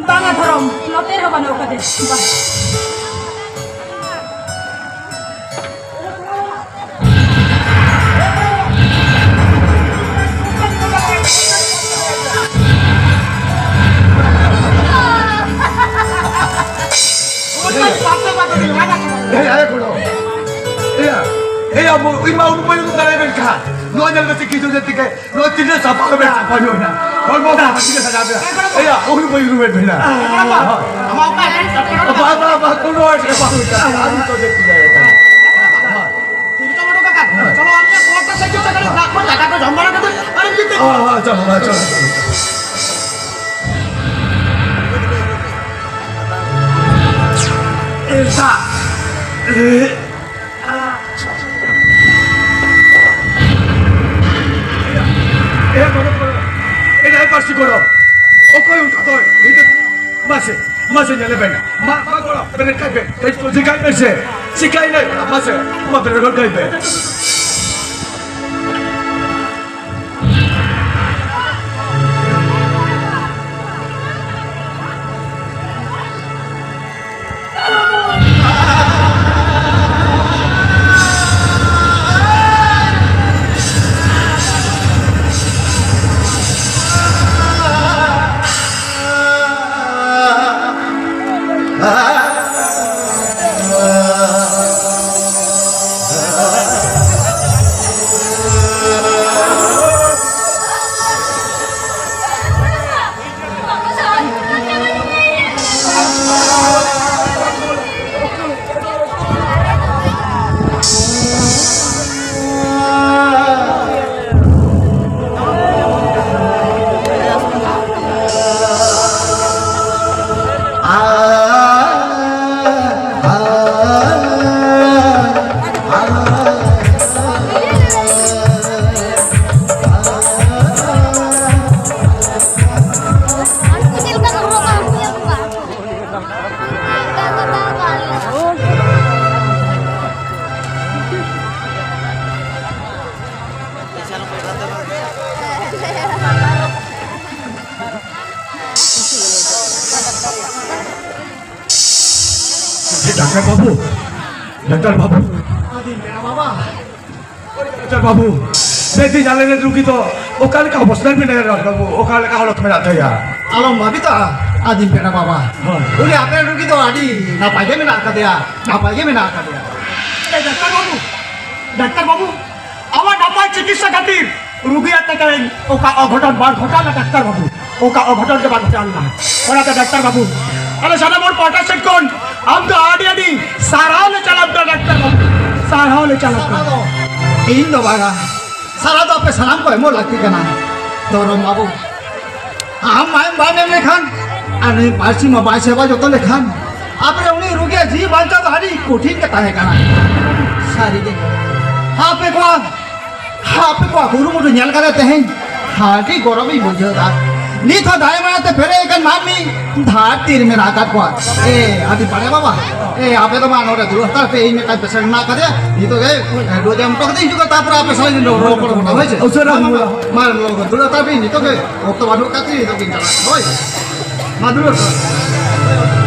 ᱵᱟᱝᱟ ᱫᱷᱚᱨᱚᱢ, ᱱᱚᱛᱮ ᱨᱮᱦᱚᱸ ᱵᱟᱹᱱᱩᱜ ᱟᱠᱟᱫᱮ᱾ ᱵᱟᱝ᱾ ᱮᱭ, ᱟᱭ ᱜᱚᱲᱚ᱾ ᱮᱭᱟ, ᱮᱭᱟ, ᱢᱚ-, ᱤᱧ ᱢᱟ ᱩᱱᱩᱢ ᱵᱟᱹᱧ ᱩᱱᱩᱢ ᱫᱟᱲᱮᱭᱟᱜ ᱠᱟᱱ᱾ ᱱᱚᱣᱟ ᱧᱮᱞ ᱠᱟᱛᱮ ᱠᱤᱪᱷᱩ ᱧᱮᱞ ᱛᱮᱜᱮ ᱱᱚᱣᱟ ᱛᱤᱱᱟᱹᱜ ᱥᱟᱯᱷᱟ ᱜᱮ ᱢᱮᱱᱟᱜ ᱛᱟᱯᱟ ᱧᱚᱜ ᱮᱱᱟ᱾ ᱦᱚᱲᱢᱚ ᱠᱚ ᱵᱷᱟᱹᱜᱤ ᱜᱮ ᱥᱟᱡᱟᱣ ᱢᱮᱱᱟᱜ᱾ ᱮᱭᱟ, ᱩᱱᱩᱢ ᱵᱟᱹᱧ ᱩᱱᱩᱢᱮᱫ ᱵᱮᱱᱟ᱾ ᱟᱢᱟᱜ ᱚᱠᱟ ᱮᱴᱠᱮᱴᱚᱬᱮ? ᱵᱟᱝ, ᱵᱟᱝ, ᱵᱟᱝ, ᱠᱳᱱᱳ ᱮᱴᱠᱮᱴᱚᱬᱮ ᱵᱟᱝ ᱦᱩᱭ ᱠᱟᱱᱟ᱾ ᱟᱢ ᱛᱚ ᱪᱮᱫ ᱪᱤᱠᱟᱹᱭᱮᱫ ᱠᱟᱱᱟ? ᱪᱚᱞᱚ, ᱟᱢ ᱜᱮ ᱠᱚᱣᱟᱴᱟᱨ ᱥᱮᱫ ᱪᱚ, ᱠᱟᱹᱴᱤᱡ ᱫᱟᱜ ᱠᱚ, ᱫᱟᱠᱟ ᱠᱚ ᱡᱚᱢ ᱵᱟᱲᱟ ᱠᱟᱛᱮ ᱟᱨᱮᱢ ᱜᱤᱛᱤᱡ ᱠᱚᱜᱼᱟ᱾ ᱦᱚᱸ, ᱦᱚᱸ, ᱪᱚᱞᱚ, ᱦᱚᱸ, ᱪᱚᱞᱚ᱾ ᱮᱞᱥᱟ᱾ ᱮ ᱜᱚᱲᱚ, ᱜᱚᱲᱚ᱾ ᱮ ᱱᱟᱭ ᱯᱟᱹᱨᱥᱤ ᱜᱚᱲᱚ᱾ ᱚᱠᱚᱭ ᱚᱱᱠᱟ ᱫᱚᱭ? ᱢᱟᱥᱮ, ᱢᱟᱥᱮ ᱧᱮᱞᱮ ᱵᱮᱱ᱾ ᱢᱟ, ᱢᱟ ᱜᱚᱲᱚ, ᱵᱮᱨᱮᱫ ᱠᱟᱭ ᱵᱮᱱ᱾ ᱠᱟᱹᱡ ᱠᱚ ᱪᱤᱠᱟᱹᱭ ᱵᱮᱱ ᱥᱮ᱾ ᱪᱤᱠᱟᱹᱭ ᱱᱟᱭ? ᱢᱟᱥᱮ, ᱢᱟ ᱵᱮᱨᱮᱫ ᱜᱚᱫ ᱠᱟᱭ ᱵᱮᱱ᱾ ᱰᱟᱠᱛᱟᱨ ᱵᱟᱹᱵᱩ, ᱰᱟᱠᱛᱟᱨ ᱵᱟᱹᱵᱩ, ᱟᱹᱫᱤᱢ ᱯᱮᱲᱟ ᱵᱟᱵᱟ᱾ ᱰᱟᱠᱛᱟᱨ ᱵᱟᱹᱵᱩ, ᱞᱟᱹᱭᱫᱟᱹᱧ ᱟᱞᱮ ᱨᱮᱱ ᱨᱩᱜᱤ ᱫᱚ ᱚᱠᱟ ᱞᱮᱠᱟ ᱚᱵᱚᱥᱛᱟ ᱨᱮ ᱢᱮᱱᱟᱭᱟ ᱰᱟᱠᱛᱟᱨ ᱵᱟᱹᱵᱩ? ᱚᱠᱟ ᱞᱮᱠᱟ ᱦᱟᱞᱚᱛ ᱢᱮᱱᱟᱜ ᱛᱟᱭᱟ? ᱟᱞᱚᱢ ᱵᱷᱟᱵᱤᱛᱚᱜᱼᱟ ᱟᱹᱫᱤᱢ ᱯᱮᱲᱟ ᱵᱟᱵᱟ᱾ ᱦᱳᱭ᱾ ᱩᱱᱤ ᱟᱯᱮ ᱨᱮᱱ ᱨᱩᱜᱤ ᱫᱚ ᱟᱹᱰᱤ ᱱᱟᱯᱟᱭ ᱜᱮ ᱢᱮᱱᱟᱜ ᱟᱠᱟᱫᱮᱭᱟ, ᱱᱟᱯᱟᱭ ᱜᱮ ᱢᱮᱱᱟᱜ ᱟᱠᱟᱫᱮᱭᱟ᱾ ᱮ ᱰᱟᱠᱛᱟᱨ ᱵᱟᱹᱵᱩ, ᱰᱟᱠᱛᱟᱨ ᱵᱟᱹᱵᱩ, ᱟᱢᱟᱜ ᱱᱟᱯᱟᱭ ᱪᱤᱠᱤᱛᱥᱟ ᱠᱷᱟᱹᱛᱤᱨ ᱨᱩᱜᱤᱭᱟᱜ ᱛᱮ ᱛᱮᱦᱮᱧ ᱚᱠᱟ ᱚᱜᱷᱚᱴᱚᱱ ᱵᱟᱝ ᱜᱷᱚᱴᱟᱣ ᱞᱮᱱᱟ ᱰᱟᱠᱛᱟᱨ ᱵᱟᱹᱵᱩ, ᱚᱠᱟ ᱚᱜᱷᱚᱴᱚᱱ ᱜᱮ ᱵᱟᱝ ᱜᱷᱚᱴᱟᱣ ᱞᱮᱱᱟ᱾ ᱚᱱᱟᱛᱮ ᱰᱟᱠᱛᱟᱨ ᱵᱟᱹᱵᱩ, ᱟᱞᱮ ᱥᱟᱱᱟᱢ ᱦᱚᱲ ᱯᱟᱦᱴᱟ ᱥᱮᱫ ᱠᱷᱚᱱ ᱟᱢ ᱫᱚ ᱟᱹᱰᱤ ᱟᱹᱰᱤ ᱥᱟᱨᱦᱟᱣ ᱞᱮ ᱪᱟᱞᱟᱢ ᱠᱟᱱᱟ ᱰᱟᱠᱛᱟᱨ ᱵᱟᱹᱵᱩ, ᱥᱟᱨᱦᱟᱣ ᱞᱮ ᱪᱟᱞᱟᱢ ᱠᱟᱱᱟ᱾ ᱤᱧ ᱫᱚ ᱵᱟᱝᱟ, ᱥᱟᱨᱦᱟᱣ ᱫᱚ ᱟᱯᱮ ᱥᱟᱱᱟᱢ ᱠᱚ ᱮᱢᱚᱜ ᱞᱟᱹᱠᱛᱤ ᱠᱟᱱᱟ᱾ ᱫᱷᱚᱨᱚᱢ ᱵᱟᱹᱵᱩ, ᱟᱢ ᱢᱟᱭᱟᱢ ᱵᱟᱢ ᱮᱢ ᱞᱮᱠᱷᱟᱱ ᱟᱨ ᱱᱩᱭ ᱯᱟᱹᱨᱥᱤ ᱢᱟ ᱵᱟᱭ ᱥᱮᱵᱟ ᱡᱚᱛᱚᱱ ᱞᱮᱠᱷᱟᱱ ᱟᱯᱮ ᱩᱱᱤ ᱨᱩᱜᱤᱭᱟᱜ ᱡᱤᱣᱤ ᱵᱟᱧᱪᱟᱣ ᱫᱚ ᱟᱹᱰᱤ ᱠᱚᱴᱷᱤᱱ ᱜᱮ ᱛᱟᱦᱮᱸ ᱠᱟᱱᱟ᱾ ᱥᱟᱹᱨᱤᱜᱮ ᱟᱯᱮ ᱠᱚᱣᱟᱜ, ᱟᱯᱮ ᱠᱚᱣᱟᱜ ᱠᱩᱨᱩᱢᱩᱴᱩ ᱧᱮᱞ ᱠᱟᱛᱮ ᱛᱮᱦᱮᱧ ᱟᱹᱰᱤ ᱜᱚᱨᱚᱵᱤᱧ ᱵᱩᱡᱷᱟᱹᱣ ᱮᱫᱟ᱾ ᱱᱤᱛ ᱦᱚᱸ ᱫᱟᱭᱟ ᱢᱟᱭᱟ ᱛᱮ ᱯᱮᱨᱮᱡ ᱟᱠᱟᱱ ᱢᱟᱹᱱᱢᱤ ᱫᱷᱟᱹᱨᱛᱤ ᱨᱮ ᱢᱮᱱᱟᱜ ᱟᱠᱟᱫ ᱠᱚᱣᱟ᱾ ᱮ ᱟᱹᱫᱤᱢ ᱯᱮᱲᱟ ᱵᱟᱵᱟ, ᱮ ᱟᱯᱮ ᱫᱚ ᱢᱟ ᱱᱚᱰᱮ ᱫᱩᱲᱩᱵ ᱦᱟᱛᱟᱲ ᱯᱮ, ᱤᱧ ᱢᱤᱫᱴᱟᱝ ᱯᱮᱥᱮᱱᱴ ᱢᱮᱱᱟᱜ ᱟᱠᱟᱫᱮᱭᱟ, ᱱᱤᱛᱚᱜ ᱜᱮ ᱰᱳᱡᱽ ᱮᱢ ᱦᱚᱴᱚ ᱠᱟᱛᱮ ᱦᱤᱡᱩᱜ ᱠᱟᱱᱟ, ᱛᱟᱨᱯᱚᱨᱮ ᱟᱯᱮ ᱥᱟᱞᱟᱜ ᱤᱧ ᱨᱚᱯᱚᱲ ᱜᱚᱴᱟ, ᱦᱳᱭ ᱥᱮ? ᱩᱥᱟᱹᱨᱟ ᱢᱟ, ᱢᱟ, ᱢᱟ, ᱫᱩᱲᱩᱵ ᱦᱟᱛᱟᱲ ᱯᱮ, ᱱᱤᱛᱚᱜ ᱜᱮ ᱚᱠᱛᱚ ᱵᱟᱹᱱᱩᱜ ᱟᱠᱟᱫ ᱛᱤᱧ, ᱱᱤᱛᱚᱜ ᱜᱤᱧ ᱪᱟᱞᱟᱜ ᱠᱟᱱᱟ᱾ ᱦᱳᱭ, ᱢᱟ ᱫᱩᱲᱩᱵ ᱦᱟᱛᱟᱲ᱾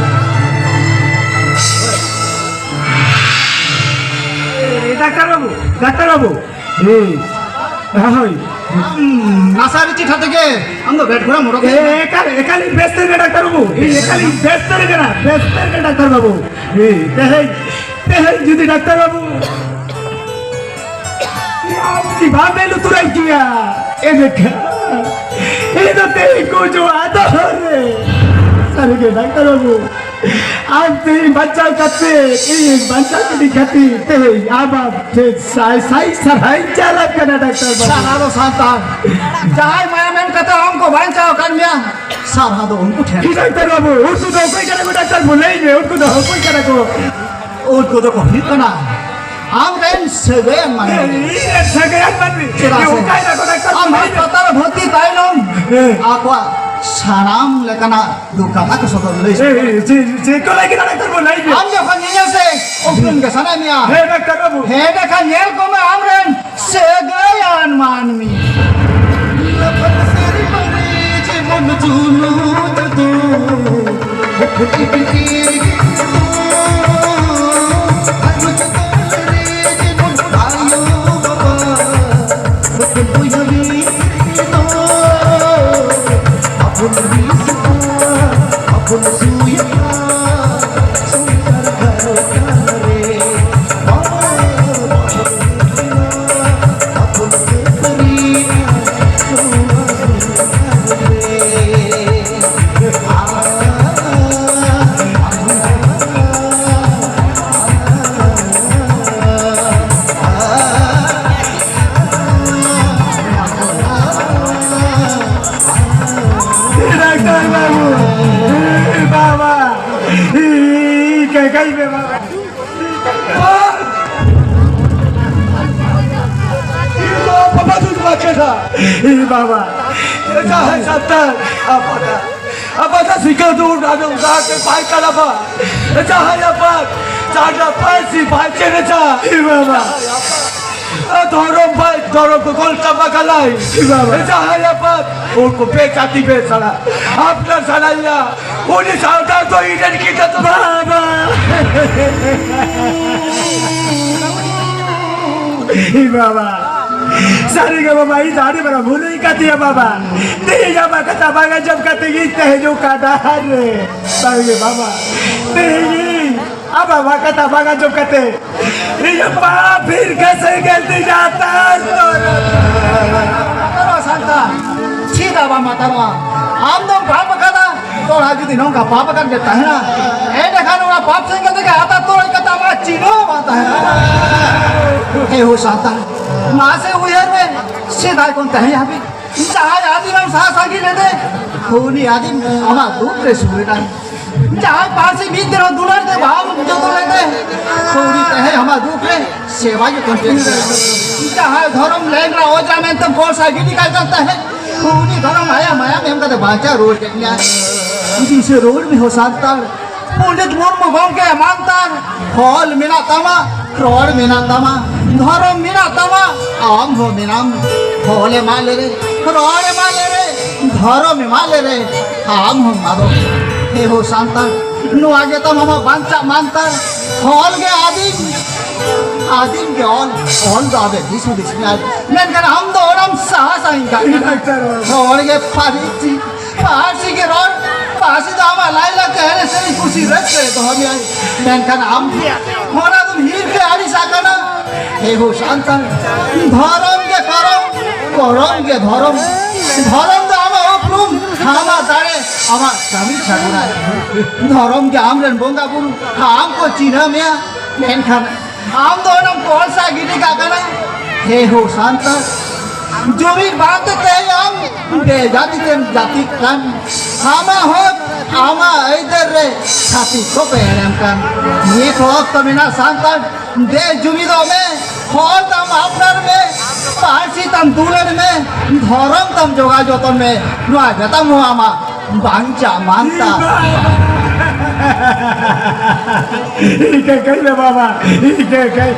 ᱮ, ᱰᱟᱠᱛᱟᱨ ᱵᱟᱹᱵᱩ, ᱰᱟᱠᱛᱟᱨ ᱵᱟᱹᱵᱩ, ᱦᱮᱸ, ᱦᱳᱭ᱾ ᱟᱢ ᱱᱟᱥᱟ ᱨᱮ ᱪᱤᱴᱷᱟ ᱛᱮᱜᱮ ᱟᱢ ᱫᱚ ᱵᱮᱰ ᱠᱷᱚᱱᱟᱜ ᱢᱚᱨᱚᱜ ᱮ, ᱮᱠᱟᱞ, ᱮᱠᱟᱞ ᱤᱧ ᱵᱮᱥ ᱩᱛᱟᱹᱨ ᱜᱮ ᱰᱟᱠᱛᱟᱨ ᱵᱟᱹᱵᱩ, ᱤᱧ ᱮᱠᱟᱞ ᱤᱧ ᱵᱮᱥ ᱩᱛᱟᱹᱨ ᱠᱟᱱᱟ, ᱵᱮᱥ ᱩᱛᱟᱹᱨ ᱜᱮ ᱰᱟᱠᱛᱟᱨ ᱵᱟᱹᱵᱩ᱾ ᱦᱮᱸ, ᱛᱮᱦᱮᱧ, ᱛᱮᱦᱮᱧ ᱡᱩᱫᱤ ᱰᱟᱠᱛᱟᱨ ᱵᱟᱹᱵᱩ ᱟᱢ ᱡᱩᱫᱤ ᱵᱟᱢ ᱢᱮᱫ ᱞᱩᱛᱩᱨᱟ ᱦᱚᱪᱚᱭᱟ, ᱮᱱᱠᱷᱟᱱ ᱤᱧ ᱫᱚ ᱛᱮᱦᱮᱧ ᱜᱩᱡᱩᱜ ᱟᱫᱚᱨ ᱨᱮ᱾ ᱥᱟᱹᱨᱤᱜᱮ ᱰᱟᱠᱛᱟᱨ ᱵᱟᱹᱵᱩ, ᱟᱢ ᱛᱮᱦᱮᱧ ᱵᱟᱧᱪᱟᱣ ᱠᱟᱛᱮ, ᱤᱧ ᱵᱟᱧᱪᱟᱣ ᱠᱟᱛᱮ ᱠᱷᱟᱹᱛᱤᱨ ᱛᱮᱦᱮᱧ ᱟᱢ ᱟᱢ ᱴᱷᱮᱱ ᱥᱟᱭ ᱥᱟᱭ ᱥᱟᱨᱦᱟᱣᱤᱧ ᱪᱟᱞ ᱟᱢ ᱠᱟᱱᱟ ᱰᱟᱠᱛᱟᱨ ᱵᱟᱹᱵᱩ᱾ ᱥᱟᱨᱦᱟᱣ ᱫᱚ ᱥᱟᱱᱛᱟᱲ ᱡᱟᱦᱟᱸᱭ ᱢᱟᱭᱟᱢ ᱮᱢ ᱠᱟᱛᱮ ᱟᱢ ᱠᱚ ᱵᱟᱧᱪᱟᱣ ᱟᱠᱟᱫ ᱢᱮᱭᱟ, ᱥᱟᱨᱦᱟᱣ ᱫᱚ ᱩᱱᱠᱩ ᱴᱷᱮᱱ᱾ ᱦᱮᱸ ᱰᱟᱠᱛᱟᱨ ᱵᱟᱹᱵᱩ, ᱩᱱᱠᱩ ᱫᱚ ᱚᱠᱚᱭ ᱠᱟᱱᱟ ᱠᱚ ᱰᱟᱠᱛᱟᱨ ᱵᱟᱹᱵᱩ? ᱞᱟᱹᱭ ᱢᱮ, ᱩᱱᱠᱩ ᱫᱚ ᱚᱠᱚᱭ ᱠᱟᱱᱟ ᱠᱚ? ᱩᱱᱠᱩ ᱫᱚᱠᱚ ᱦᱩᱭᱩᱜ ᱠᱟᱱᱟ ᱟᱢ ᱨᱮᱱ ᱥᱟᱹᱜᱟᱹᱭᱟᱱ ᱢᱟᱹᱱᱢᱤ᱾ ᱤᱧ ᱨᱮᱱ ᱥᱟᱹᱜᱟᱹᱭᱟᱱ ᱢᱟᱹᱱᱢᱤ? ᱪᱮᱫᱟᱜ ᱥᱮ ᱚᱠᱟᱭ ᱱᱟᱠᱚ ᱰᱟᱠᱛᱟᱨ ᱟᱢ ᱵᱟᱹᱵᱩ? ᱦᱟᱥᱯᱟᱛᱟᱞ ᱨᱮ ᱵᱷᱚᱨᱛᱤ ᱛᱟᱭᱱᱚᱢ ᱦᱮᱸ᱾ ᱟᱠᱚᱣᱟᱜ ᱥᱟᱱᱟᱢ ᱞᱮᱠᱟᱱᱟᱜ ᱫᱩᱠ ᱠᱟᱛᱷᱟ ᱠᱚ ᱥᱚᱫᱚᱨ ᱞᱟᱹᱭ ᱮ, ᱮ, ᱪᱮᱫ, ᱪᱮᱫ ᱠᱚ ᱞᱟᱹᱭ ᱠᱮᱫᱟ ᱰᱟᱠᱛᱟᱨ ᱵᱟᱹᱵᱩ? ᱞᱟᱹᱭ ᱢᱮ᱾ ᱟᱢ ᱡᱚᱠᱷᱚᱱ ᱧᱮᱧᱮᱞ ᱥᱮ ᱩᱯᱨᱩᱢ ᱜᱮ ᱥᱟᱱᱟᱭᱮᱫ ᱢᱮᱭᱟ, ᱦᱮᱸ ᱰᱟᱠᱛᱟᱨ ᱵᱟᱹᱵᱩ᱾ ᱦᱮᱸ, ᱮᱸᱰᱮᱠᱷᱟᱱ ᱧᱮᱞ ᱠᱚᱢᱮ ᱟᱢ ᱨᱮᱱ ᱥᱟᱹᱜᱟᱹᱭᱟᱱ ᱢᱟᱹᱱᱢᱤ᱾ ᱞᱟᱯᱷᱟᱝ ᱥᱮᱨᱢᱟ ᱨᱮ ᱡᱮᱢᱚᱱ ᱡᱩᱞᱩᱜ ᱫᱚ, ᱦᱩᱰᱤᱧ ᱵᱤᱴᱤ ᱨᱮᱜᱮ ᱫᱚ᱾ डॉक्टर बाबू, ए बाबा, ई, ई, कहीं, कहीं पे बाबा। ई तो बाबा तू बात कर रहा। ई बाबा। ये क्या है सत्तर? आप बता। Apa ta sikadu nanu gake pai kalaba. Jahaya pat, jada pai si pai chere cha. Hi baba. Dhorom pai, dhorom ko kol kaba kalai. Hi baba. Jahaya pat, unko bechati besara. Apna sanaiya, uni sardar to iden kita to. Baba. Hi baba. Sari ga baba, i dadi bara bulu. Katiya baba, tiya ba kata baga jom kate gi tehe jo kadar re. Tahu ye baba, tiya aba ba kata baga jom kate. Iya pa phir kase galti jata to. Mataro santa, chida ba mataro. Am dong pap kada, to raju dinong ka pap kan jeta hai na. Ende khan ora pap sing kate ka ata to kata ba chino mata hai. He ho santa, mase uyer me, sida kon tahe abhi. Jahai adim am sah sagi lede, huni adim ama dukh re sure nai. Jahai pasi bidro dular de bham joto lede, huni tehe ama dukh re seva jo konte. Jahai dhorom lengra oja mentam kol sagi nikal jata hai, huni dhorom aya maya mem kate bacha roj kanya. Jise roj mein ho sakta hai. Pondit Murmu gomke mantan, hol mena tama, rol mena tama, dhorom mena tama, am ho menam, hole malere, rol malere, dhorom malere, am ho mado. He ho santan, nua ge tama ma bancha mantan, hol ge adim, adim ge ol, ol do abe disu dismi adim. Men kan am do oram sahas ain kan. Hol ge parichi, Pasi ke rol, ᱥᱮᱫ ᱟᱢᱟᱜ ᱞᱟᱭᱞᱟᱠᱪᱟᱨ ᱮᱱᱮᱡ ᱥᱮᱨᱮᱧ ᱠᱩᱥᱤ ᱨᱟᱹᱥᱠᱟᱹ ᱫᱚᱦᱚ ᱢᱮᱭᱟ, ᱢᱮᱱᱠᱷᱟᱱ ᱟᱢ ᱚᱱᱟ ᱫᱚᱢ ᱦᱤᱨ ᱜᱮ ᱟᱹᱲᱤᱥ ᱟᱠᱟᱱᱟ᱾ ᱦᱮ ᱦᱳ ᱥᱟᱱᱛᱟᱲ, ᱫᱷᱚᱨᱚᱢ ᱜᱮ ᱠᱚᱨᱚᱢ, ᱠᱚᱨᱚᱢ ᱜᱮ ᱫᱷᱚᱨᱚᱢ᱾ ᱫᱷᱚᱨᱚᱢ ᱫᱚ ᱟᱢᱟᱜ ᱩᱯᱨᱩᱢ, ᱟᱢᱟᱜ ᱫᱟᱲᱮ, ᱟᱢᱟᱜ ᱠᱟᱹᱢᱤ ᱥᱟᱹᱜᱩᱱᱟ᱾ ᱫᱷᱚᱨᱚᱢ ᱜᱮ ᱟᱢᱨᱮᱱ ᱵᱚᱸᱜᱟ ᱵᱩᱨᱩ, ᱟᱢ ᱠᱚ ᱪᱤᱱᱦᱟᱹ ᱢᱮᱭᱟ᱾ ᱢᱮᱱᱠᱷᱟᱱ ᱟᱢ ᱫᱚ ᱚᱱᱟᱢ ᱠᱚᱞᱥᱟ ᱜᱤᱰᱤ ᱠᱟᱜ ᱠᱟᱱᱟ᱾ ᱦᱮ ᱦᱳ ᱥᱟᱱᱛᱟᱲ, ᱡᱩᱢᱤᱫ ᱵᱟᱝᱛᱮ ᱛᱮᱦᱮᱧ ᱟᱢ ᱵᱮᱡᱟᱛᱤ ᱛᱮᱢ ᱡᱟᱹᱛᱤᱜ ᱠᱟᱱ᱾ ᱟᱢᱟᱜ ᱦᱚᱠ, ᱟᱢᱟᱜ ᱟᱹᱭᱫᱟᱹᱨ ᱨᱮ ᱪᱷᱟᱹᱛᱤᱠ ᱠᱚᱯᱮ ᱮᱲᱮᱢ ᱠᱟᱱ᱾ ᱱᱤᱛ ᱦᱚᱸ ᱚᱠᱛᱚ ᱢᱮᱱᱟᱜᱼᱟ ᱥᱟᱱᱛᱟᱲ, ᱫᱮ ᱡᱩᱢᱤᱫᱚᱜ ᱢᱮ, ᱦᱚᱲ ᱛᱟᱢ ᱟᱯᱱᱟᱨ ᱢᱮ, ᱯᱟᱹᱨᱥᱤ ᱛᱟᱢ ᱫᱩᱞᱟᱹᱲ ᱢᱮ, ᱫᱷᱚᱨᱚᱢ ᱛᱟᱢ ᱡᱚᱜᱟᱣ ᱡᱚᱛᱚᱱ ᱢᱮ᱾ ᱱᱚᱣᱟ ᱜᱮ ᱛᱟᱢ ᱦᱚᱸ ᱟᱢᱟᱜ ᱵᱟᱧᱪᱟᱜ ᱢᱟᱱᱛᱟ᱾ ᱤᱠᱟᱹ ᱠᱟᱹᱡ ᱢᱮ ᱵᱟᱵᱟ, ᱤᱠᱟᱹ ᱠᱟᱹᱡ᱾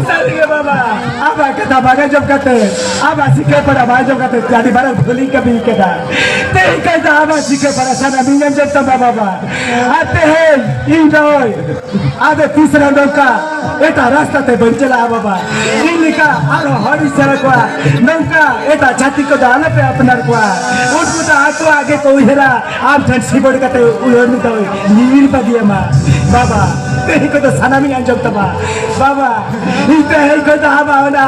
ᱥᱟᱹᱨᱤ ᱜᱮ ᱵᱟᱵᱟ, ᱟᱢᱟᱜ ᱠᱟᱛᱷᱟ ᱵᱟᱝ ᱟᱸᱡᱚᱢ ᱠᱟᱛᱮ, ᱟᱢᱟᱜ ᱥᱤᱠᱷᱟᱹ ᱯᱟᱲᱟ ᱵᱟᱝ ᱟᱸᱡᱚᱢ ᱠᱟᱛᱮ ᱟᱹᱰᱤ ᱢᱟᱨᱟᱝ ᱵᱷᱩᱞᱤᱧ ᱠᱟᱹᱢᱤ ᱠᱮᱫᱟ᱾ ᱛᱮᱦᱮᱧ ᱠᱷᱚᱱ ᱫᱚ ᱟᱢᱟᱜ ᱥᱤᱠᱷᱟᱹ ᱯᱟᱲᱟ ᱥᱟᱱᱟᱢᱤᱧ ᱟᱸᱡᱚᱢ ᱛᱟᱢᱟ ᱵᱟᱵᱟ᱾ ᱟᱨ ᱛᱮᱦᱮᱧ ᱤᱧ ᱫᱚ ᱟᱫᱚ ᱛᱤᱥ ᱨᱮᱦᱚᱸ ᱱᱚᱝᱠᱟ ᱮᱴᱟᱜ ᱨᱟᱥᱛᱟ ᱛᱮ ᱵᱟᱹᱧ ᱪᱟᱞᱟᱜᱼᱟ ᱵᱟᱵᱟ᱾ ᱤᱧ ᱞᱮᱠᱟ ᱟᱨᱦᱚᱸ ᱦᱚᱲᱤᱧ ᱥᱮᱬᱟ ᱠᱚᱣᱟ, ᱱᱚᱝᱠᱟ ᱮᱴᱟᱜ ᱪᱷᱟᱹᱛᱤᱠ ᱠᱚᱫᱚ ᱟᱞᱚᱯᱮ ᱟᱯᱱᱟᱨ ᱠᱚᱣᱟ᱾ ᱩᱱᱠᱩ ᱫᱚ ᱟᱠᱚᱣᱟᱜ ᱜᱮᱠᱚ ᱩᱭᱦᱟᱹᱨᱟ, ᱟᱢ ᱴᱷᱮᱱ ᱥᱤᱵᱚᱲ ᱠᱟᱛᱮ ᱩᱭᱦᱟᱹᱨ ᱢᱮ ᱛᱟᱵᱚᱱ ᱧᱤᱨ ᱵᱟᱹᱜᱤᱭᱟᱢᱟ᱾ ᱵᱟᱵᱟ, ᱛᱮᱦᱮᱧ ᱠᱷᱚᱱ ᱫᱚ ᱥᱟᱱᱟᱢᱤᱧ ᱟᱸᱡᱚᱢ ᱛᱟᱢᱟ᱾ ᱵᱟᱵᱟ, ᱤᱧ ᱛᱮᱦᱮᱧ ᱠᱷᱚᱱ ᱫᱚ ᱟᱢᱟᱜ ᱚᱱᱟ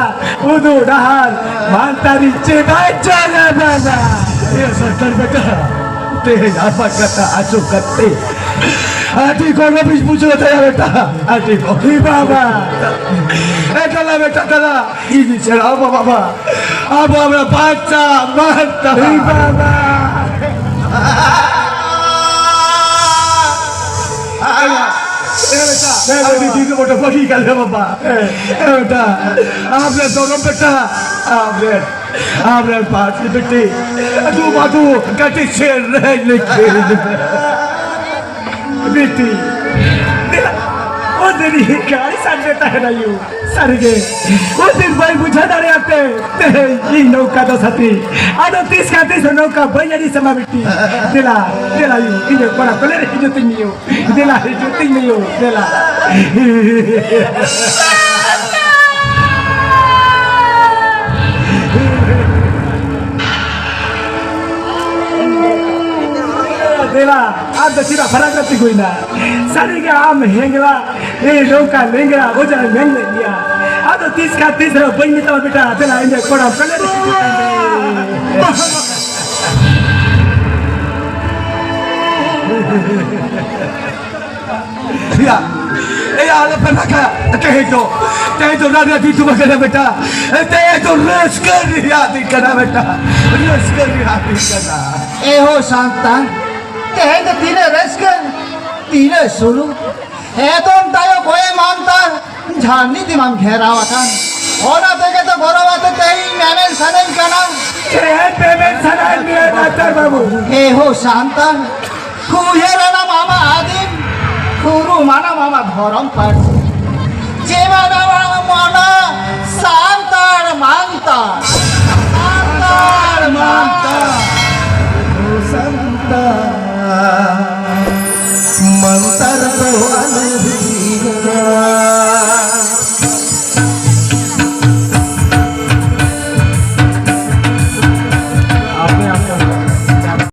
ᱩᱫᱩᱜ ᱰᱟᱦᱟᱨ ᱢᱟᱱᱛᱟᱨᱤ ᱪᱮᱫᱟᱜ ᱪᱟᱞᱟ ᱵᱟᱵᱟ? ᱮ ᱥᱟᱱᱛᱟᱲ ᱵᱮᱴᱟ, ᱛᱮᱦᱮᱧ ᱟᱢᱟᱜ ᱠᱟᱛᱷᱟ ᱟᱸᱡᱚᱢ ᱠᱟᱛᱮ ᱟᱹᱰᱤ ᱜᱚᱨᱚᱵᱤᱧ ᱵᱩᱡᱷᱟᱹᱣ ᱫᱟᱭᱟ ᱵᱮᱴᱟ, ᱟᱹᱰᱤ ᱜᱚᱨᱚᱵ᱾ ᱮ ᱵᱟᱵᱟ, ᱮ ᱫᱟᱫᱟ ᱵᱮᱴᱟ, ᱫᱟᱫᱟ, ᱤᱧ ᱥᱮᱬᱟ ᱟᱢᱟ ᱵᱟᱵᱟ, ᱟᱵᱚ ᱟᱵᱚ ᱯᱟᱸᱪᱟ ᱢᱟᱱᱛᱟ᱾ ᱮ ᱵᱟᱵᱟ᱾ ᱮ ᱵᱮᱴᱟ, ᱟᱹᱰᱤ ᱫᱤᱱ ᱵᱚᱴᱚ ᱵᱟᱹᱜᱤ ᱠᱟᱞᱮ ᱵᱟᱵᱟ᱾ ᱮ ᱵᱮᱴᱟ, ᱟᱢ ᱨᱮ ᱫᱚᱨᱚᱢ ᱵᱮᱴᱟ, ᱟᱢ ᱨᱮ, ᱟᱢ ᱨᱮ ᱯᱟᱸᱪ ᱵᱮᱴᱤ, ᱟᱹᱰᱤ ᱵᱟᱹᱵᱩ ᱠᱟᱹᱴᱤᱡ ᱥᱮᱨᱮᱧ ᱞᱮᱠᱷᱟᱱ᱾ ᱵᱤᱴᱤ, ᱫᱮᱞᱟ, ᱩᱱᱫᱤᱱ ᱤᱧ ᱜᱟᱹᱲᱤ ᱥᱟᱰᱮ ᱛᱟᱦᱮᱱᱟ ᱭᱩ᱾ ᱥᱟᱹᱨᱤᱜᱮ, ᱩᱱᱫᱤᱱ ᱵᱟᱹᱧ ᱵᱩᱡᱷᱟᱹᱣ ᱫᱟᱲᱮᱭᱟᱜ ᱛᱮ, ᱛᱮᱦᱮᱧ ᱤᱧ ᱱᱚᱝᱠᱟ ᱫᱚ ᱥᱟᱹᱛᱤ᱾ ᱟᱫᱚ ᱛᱤᱥ ᱠᱷᱟᱱ ᱛᱤᱥ ᱦᱚᱸ ᱱᱚᱝᱠᱟ ᱵᱟᱹᱧ ᱟᱹᱲᱤᱥ ᱟᱢᱟ ᱵᱤᱴᱤ᱾ ᱫᱮᱞᱟ, ᱫᱮᱞᱟ ᱭᱩ, ᱤᱧ ᱠᱚᱲᱟ ᱠᱚᱞᱮ ᱨᱮ ᱦᱤᱡᱩᱜ ᱛᱤᱧ ᱭᱩ᱾ ᱫᱮᱞᱟ, ᱦᱤᱡᱩᱜ ᱛᱤᱧ ᱭᱩ, ᱫᱮᱞᱟ᱾ ᱫᱮᱞᱟ, ᱟᱢ ᱫᱚ ᱪᱮᱫᱟᱜ ᱯᱷᱟᱨᱟᱠ ᱨᱮ ᱛᱤᱸᱜᱩᱭᱮᱱᱟ? ᱥᱟᱹᱨᱤᱜᱮ ᱟᱢ ᱦᱮᱝᱞᱟ, ᱮ ᱱᱚᱝᱠᱟ ᱞᱮᱝᱜᱟ ᱵᱚᱡᱟ ᱢᱮᱱ ᱞᱮᱫ ᱜᱮᱭᱟ᱾ ᱟᱫᱚ ᱛᱤᱥ ᱠᱷᱟᱱ ᱛᱤᱥ ᱨᱮᱦᱚᱸ ᱵᱟᱹᱧ ᱢᱮᱛᱟᱢᱟ ᱵᱮᱴᱟ, ᱫᱮᱞᱟ ᱤᱧ ᱫᱚ ᱠᱚᱲᱟᱢ ᱠᱟᱱᱟ᱾ ᱭᱟ, ᱮᱭᱟ, ᱟᱞᱚᱯᱮ ᱨᱟᱜᱟ᱾ ᱛᱮᱦᱮᱧ ᱫᱚ, ᱛᱮᱦᱮᱧ ᱫᱚ ᱨᱟᱜ ᱨᱮᱭᱟᱜ ᱫᱤᱱ ᱫᱚ ᱵᱟᱝ ᱠᱟᱱᱟ ᱵᱮᱴᱟ, ᱛᱮᱦᱮᱧ ᱫᱚ ᱨᱟᱹᱥᱠᱟᱹ ᱨᱮᱭᱟᱜ ᱫᱤᱱ ᱠᱟᱱᱟ ᱵᱮᱴᱟ, ᱨᱟᱹᱥᱠᱟᱹ ᱨᱮᱭᱟᱜ ᱫᱤᱱ ᱠᱟᱱᱟ᱾ ᱮ ᱦᱳ ᱥᱟᱱᱛᱟ, ᱛᱮᱦᱮᱧ ᱫᱚ ᱛᱤᱱᱟᱹᱜ ᱨᱟᱹᱥᱠᱟᱹ, ᱛᱤᱱᱟᱹᱜ ᱥᱩᱞᱩᱠ᱾ ᱮᱛᱚᱢ ᱛᱟᱭᱚ ᱠᱚᱭᱮ ᱢᱟᱱᱛᱟ ᱡᱷᱟᱨᱱᱤ ᱛᱮᱢᱟᱢ ᱜᱷᱮᱨᱟᱣ ᱟᱠᱟᱱ᱾ ᱚᱱᱟ ᱛᱮᱜᱮ ᱛᱚ ᱜᱚᱨᱚᱵ ᱟᱛᱮ ᱛᱮᱦᱮᱧ ᱢᱮᱢᱮᱱ ᱥᱟᱱᱟᱧ ᱠᱟᱱᱟ᱾ ᱪᱮᱫ ᱢᱮᱢᱮᱱ ᱥᱟᱱᱟᱭᱮᱫ ᱢᱮᱭᱟ ᱰᱟᱠᱛᱟᱨ ᱵᱟᱹᱵᱩ? ᱮ ᱦᱳ ᱥᱟᱱᱛᱟ, ᱩᱭᱦᱟᱹᱨ ᱟᱱᱟᱢ ᱟᱢᱟᱜ ᱟᱹᱫᱤᱢ, ᱩᱨᱩᱢ ᱟᱱᱟᱢ ᱟᱢᱟᱜ ᱫᱷᱚᱨᱚᱢ ᱯᱟᱹᱨᱥᱤ᱾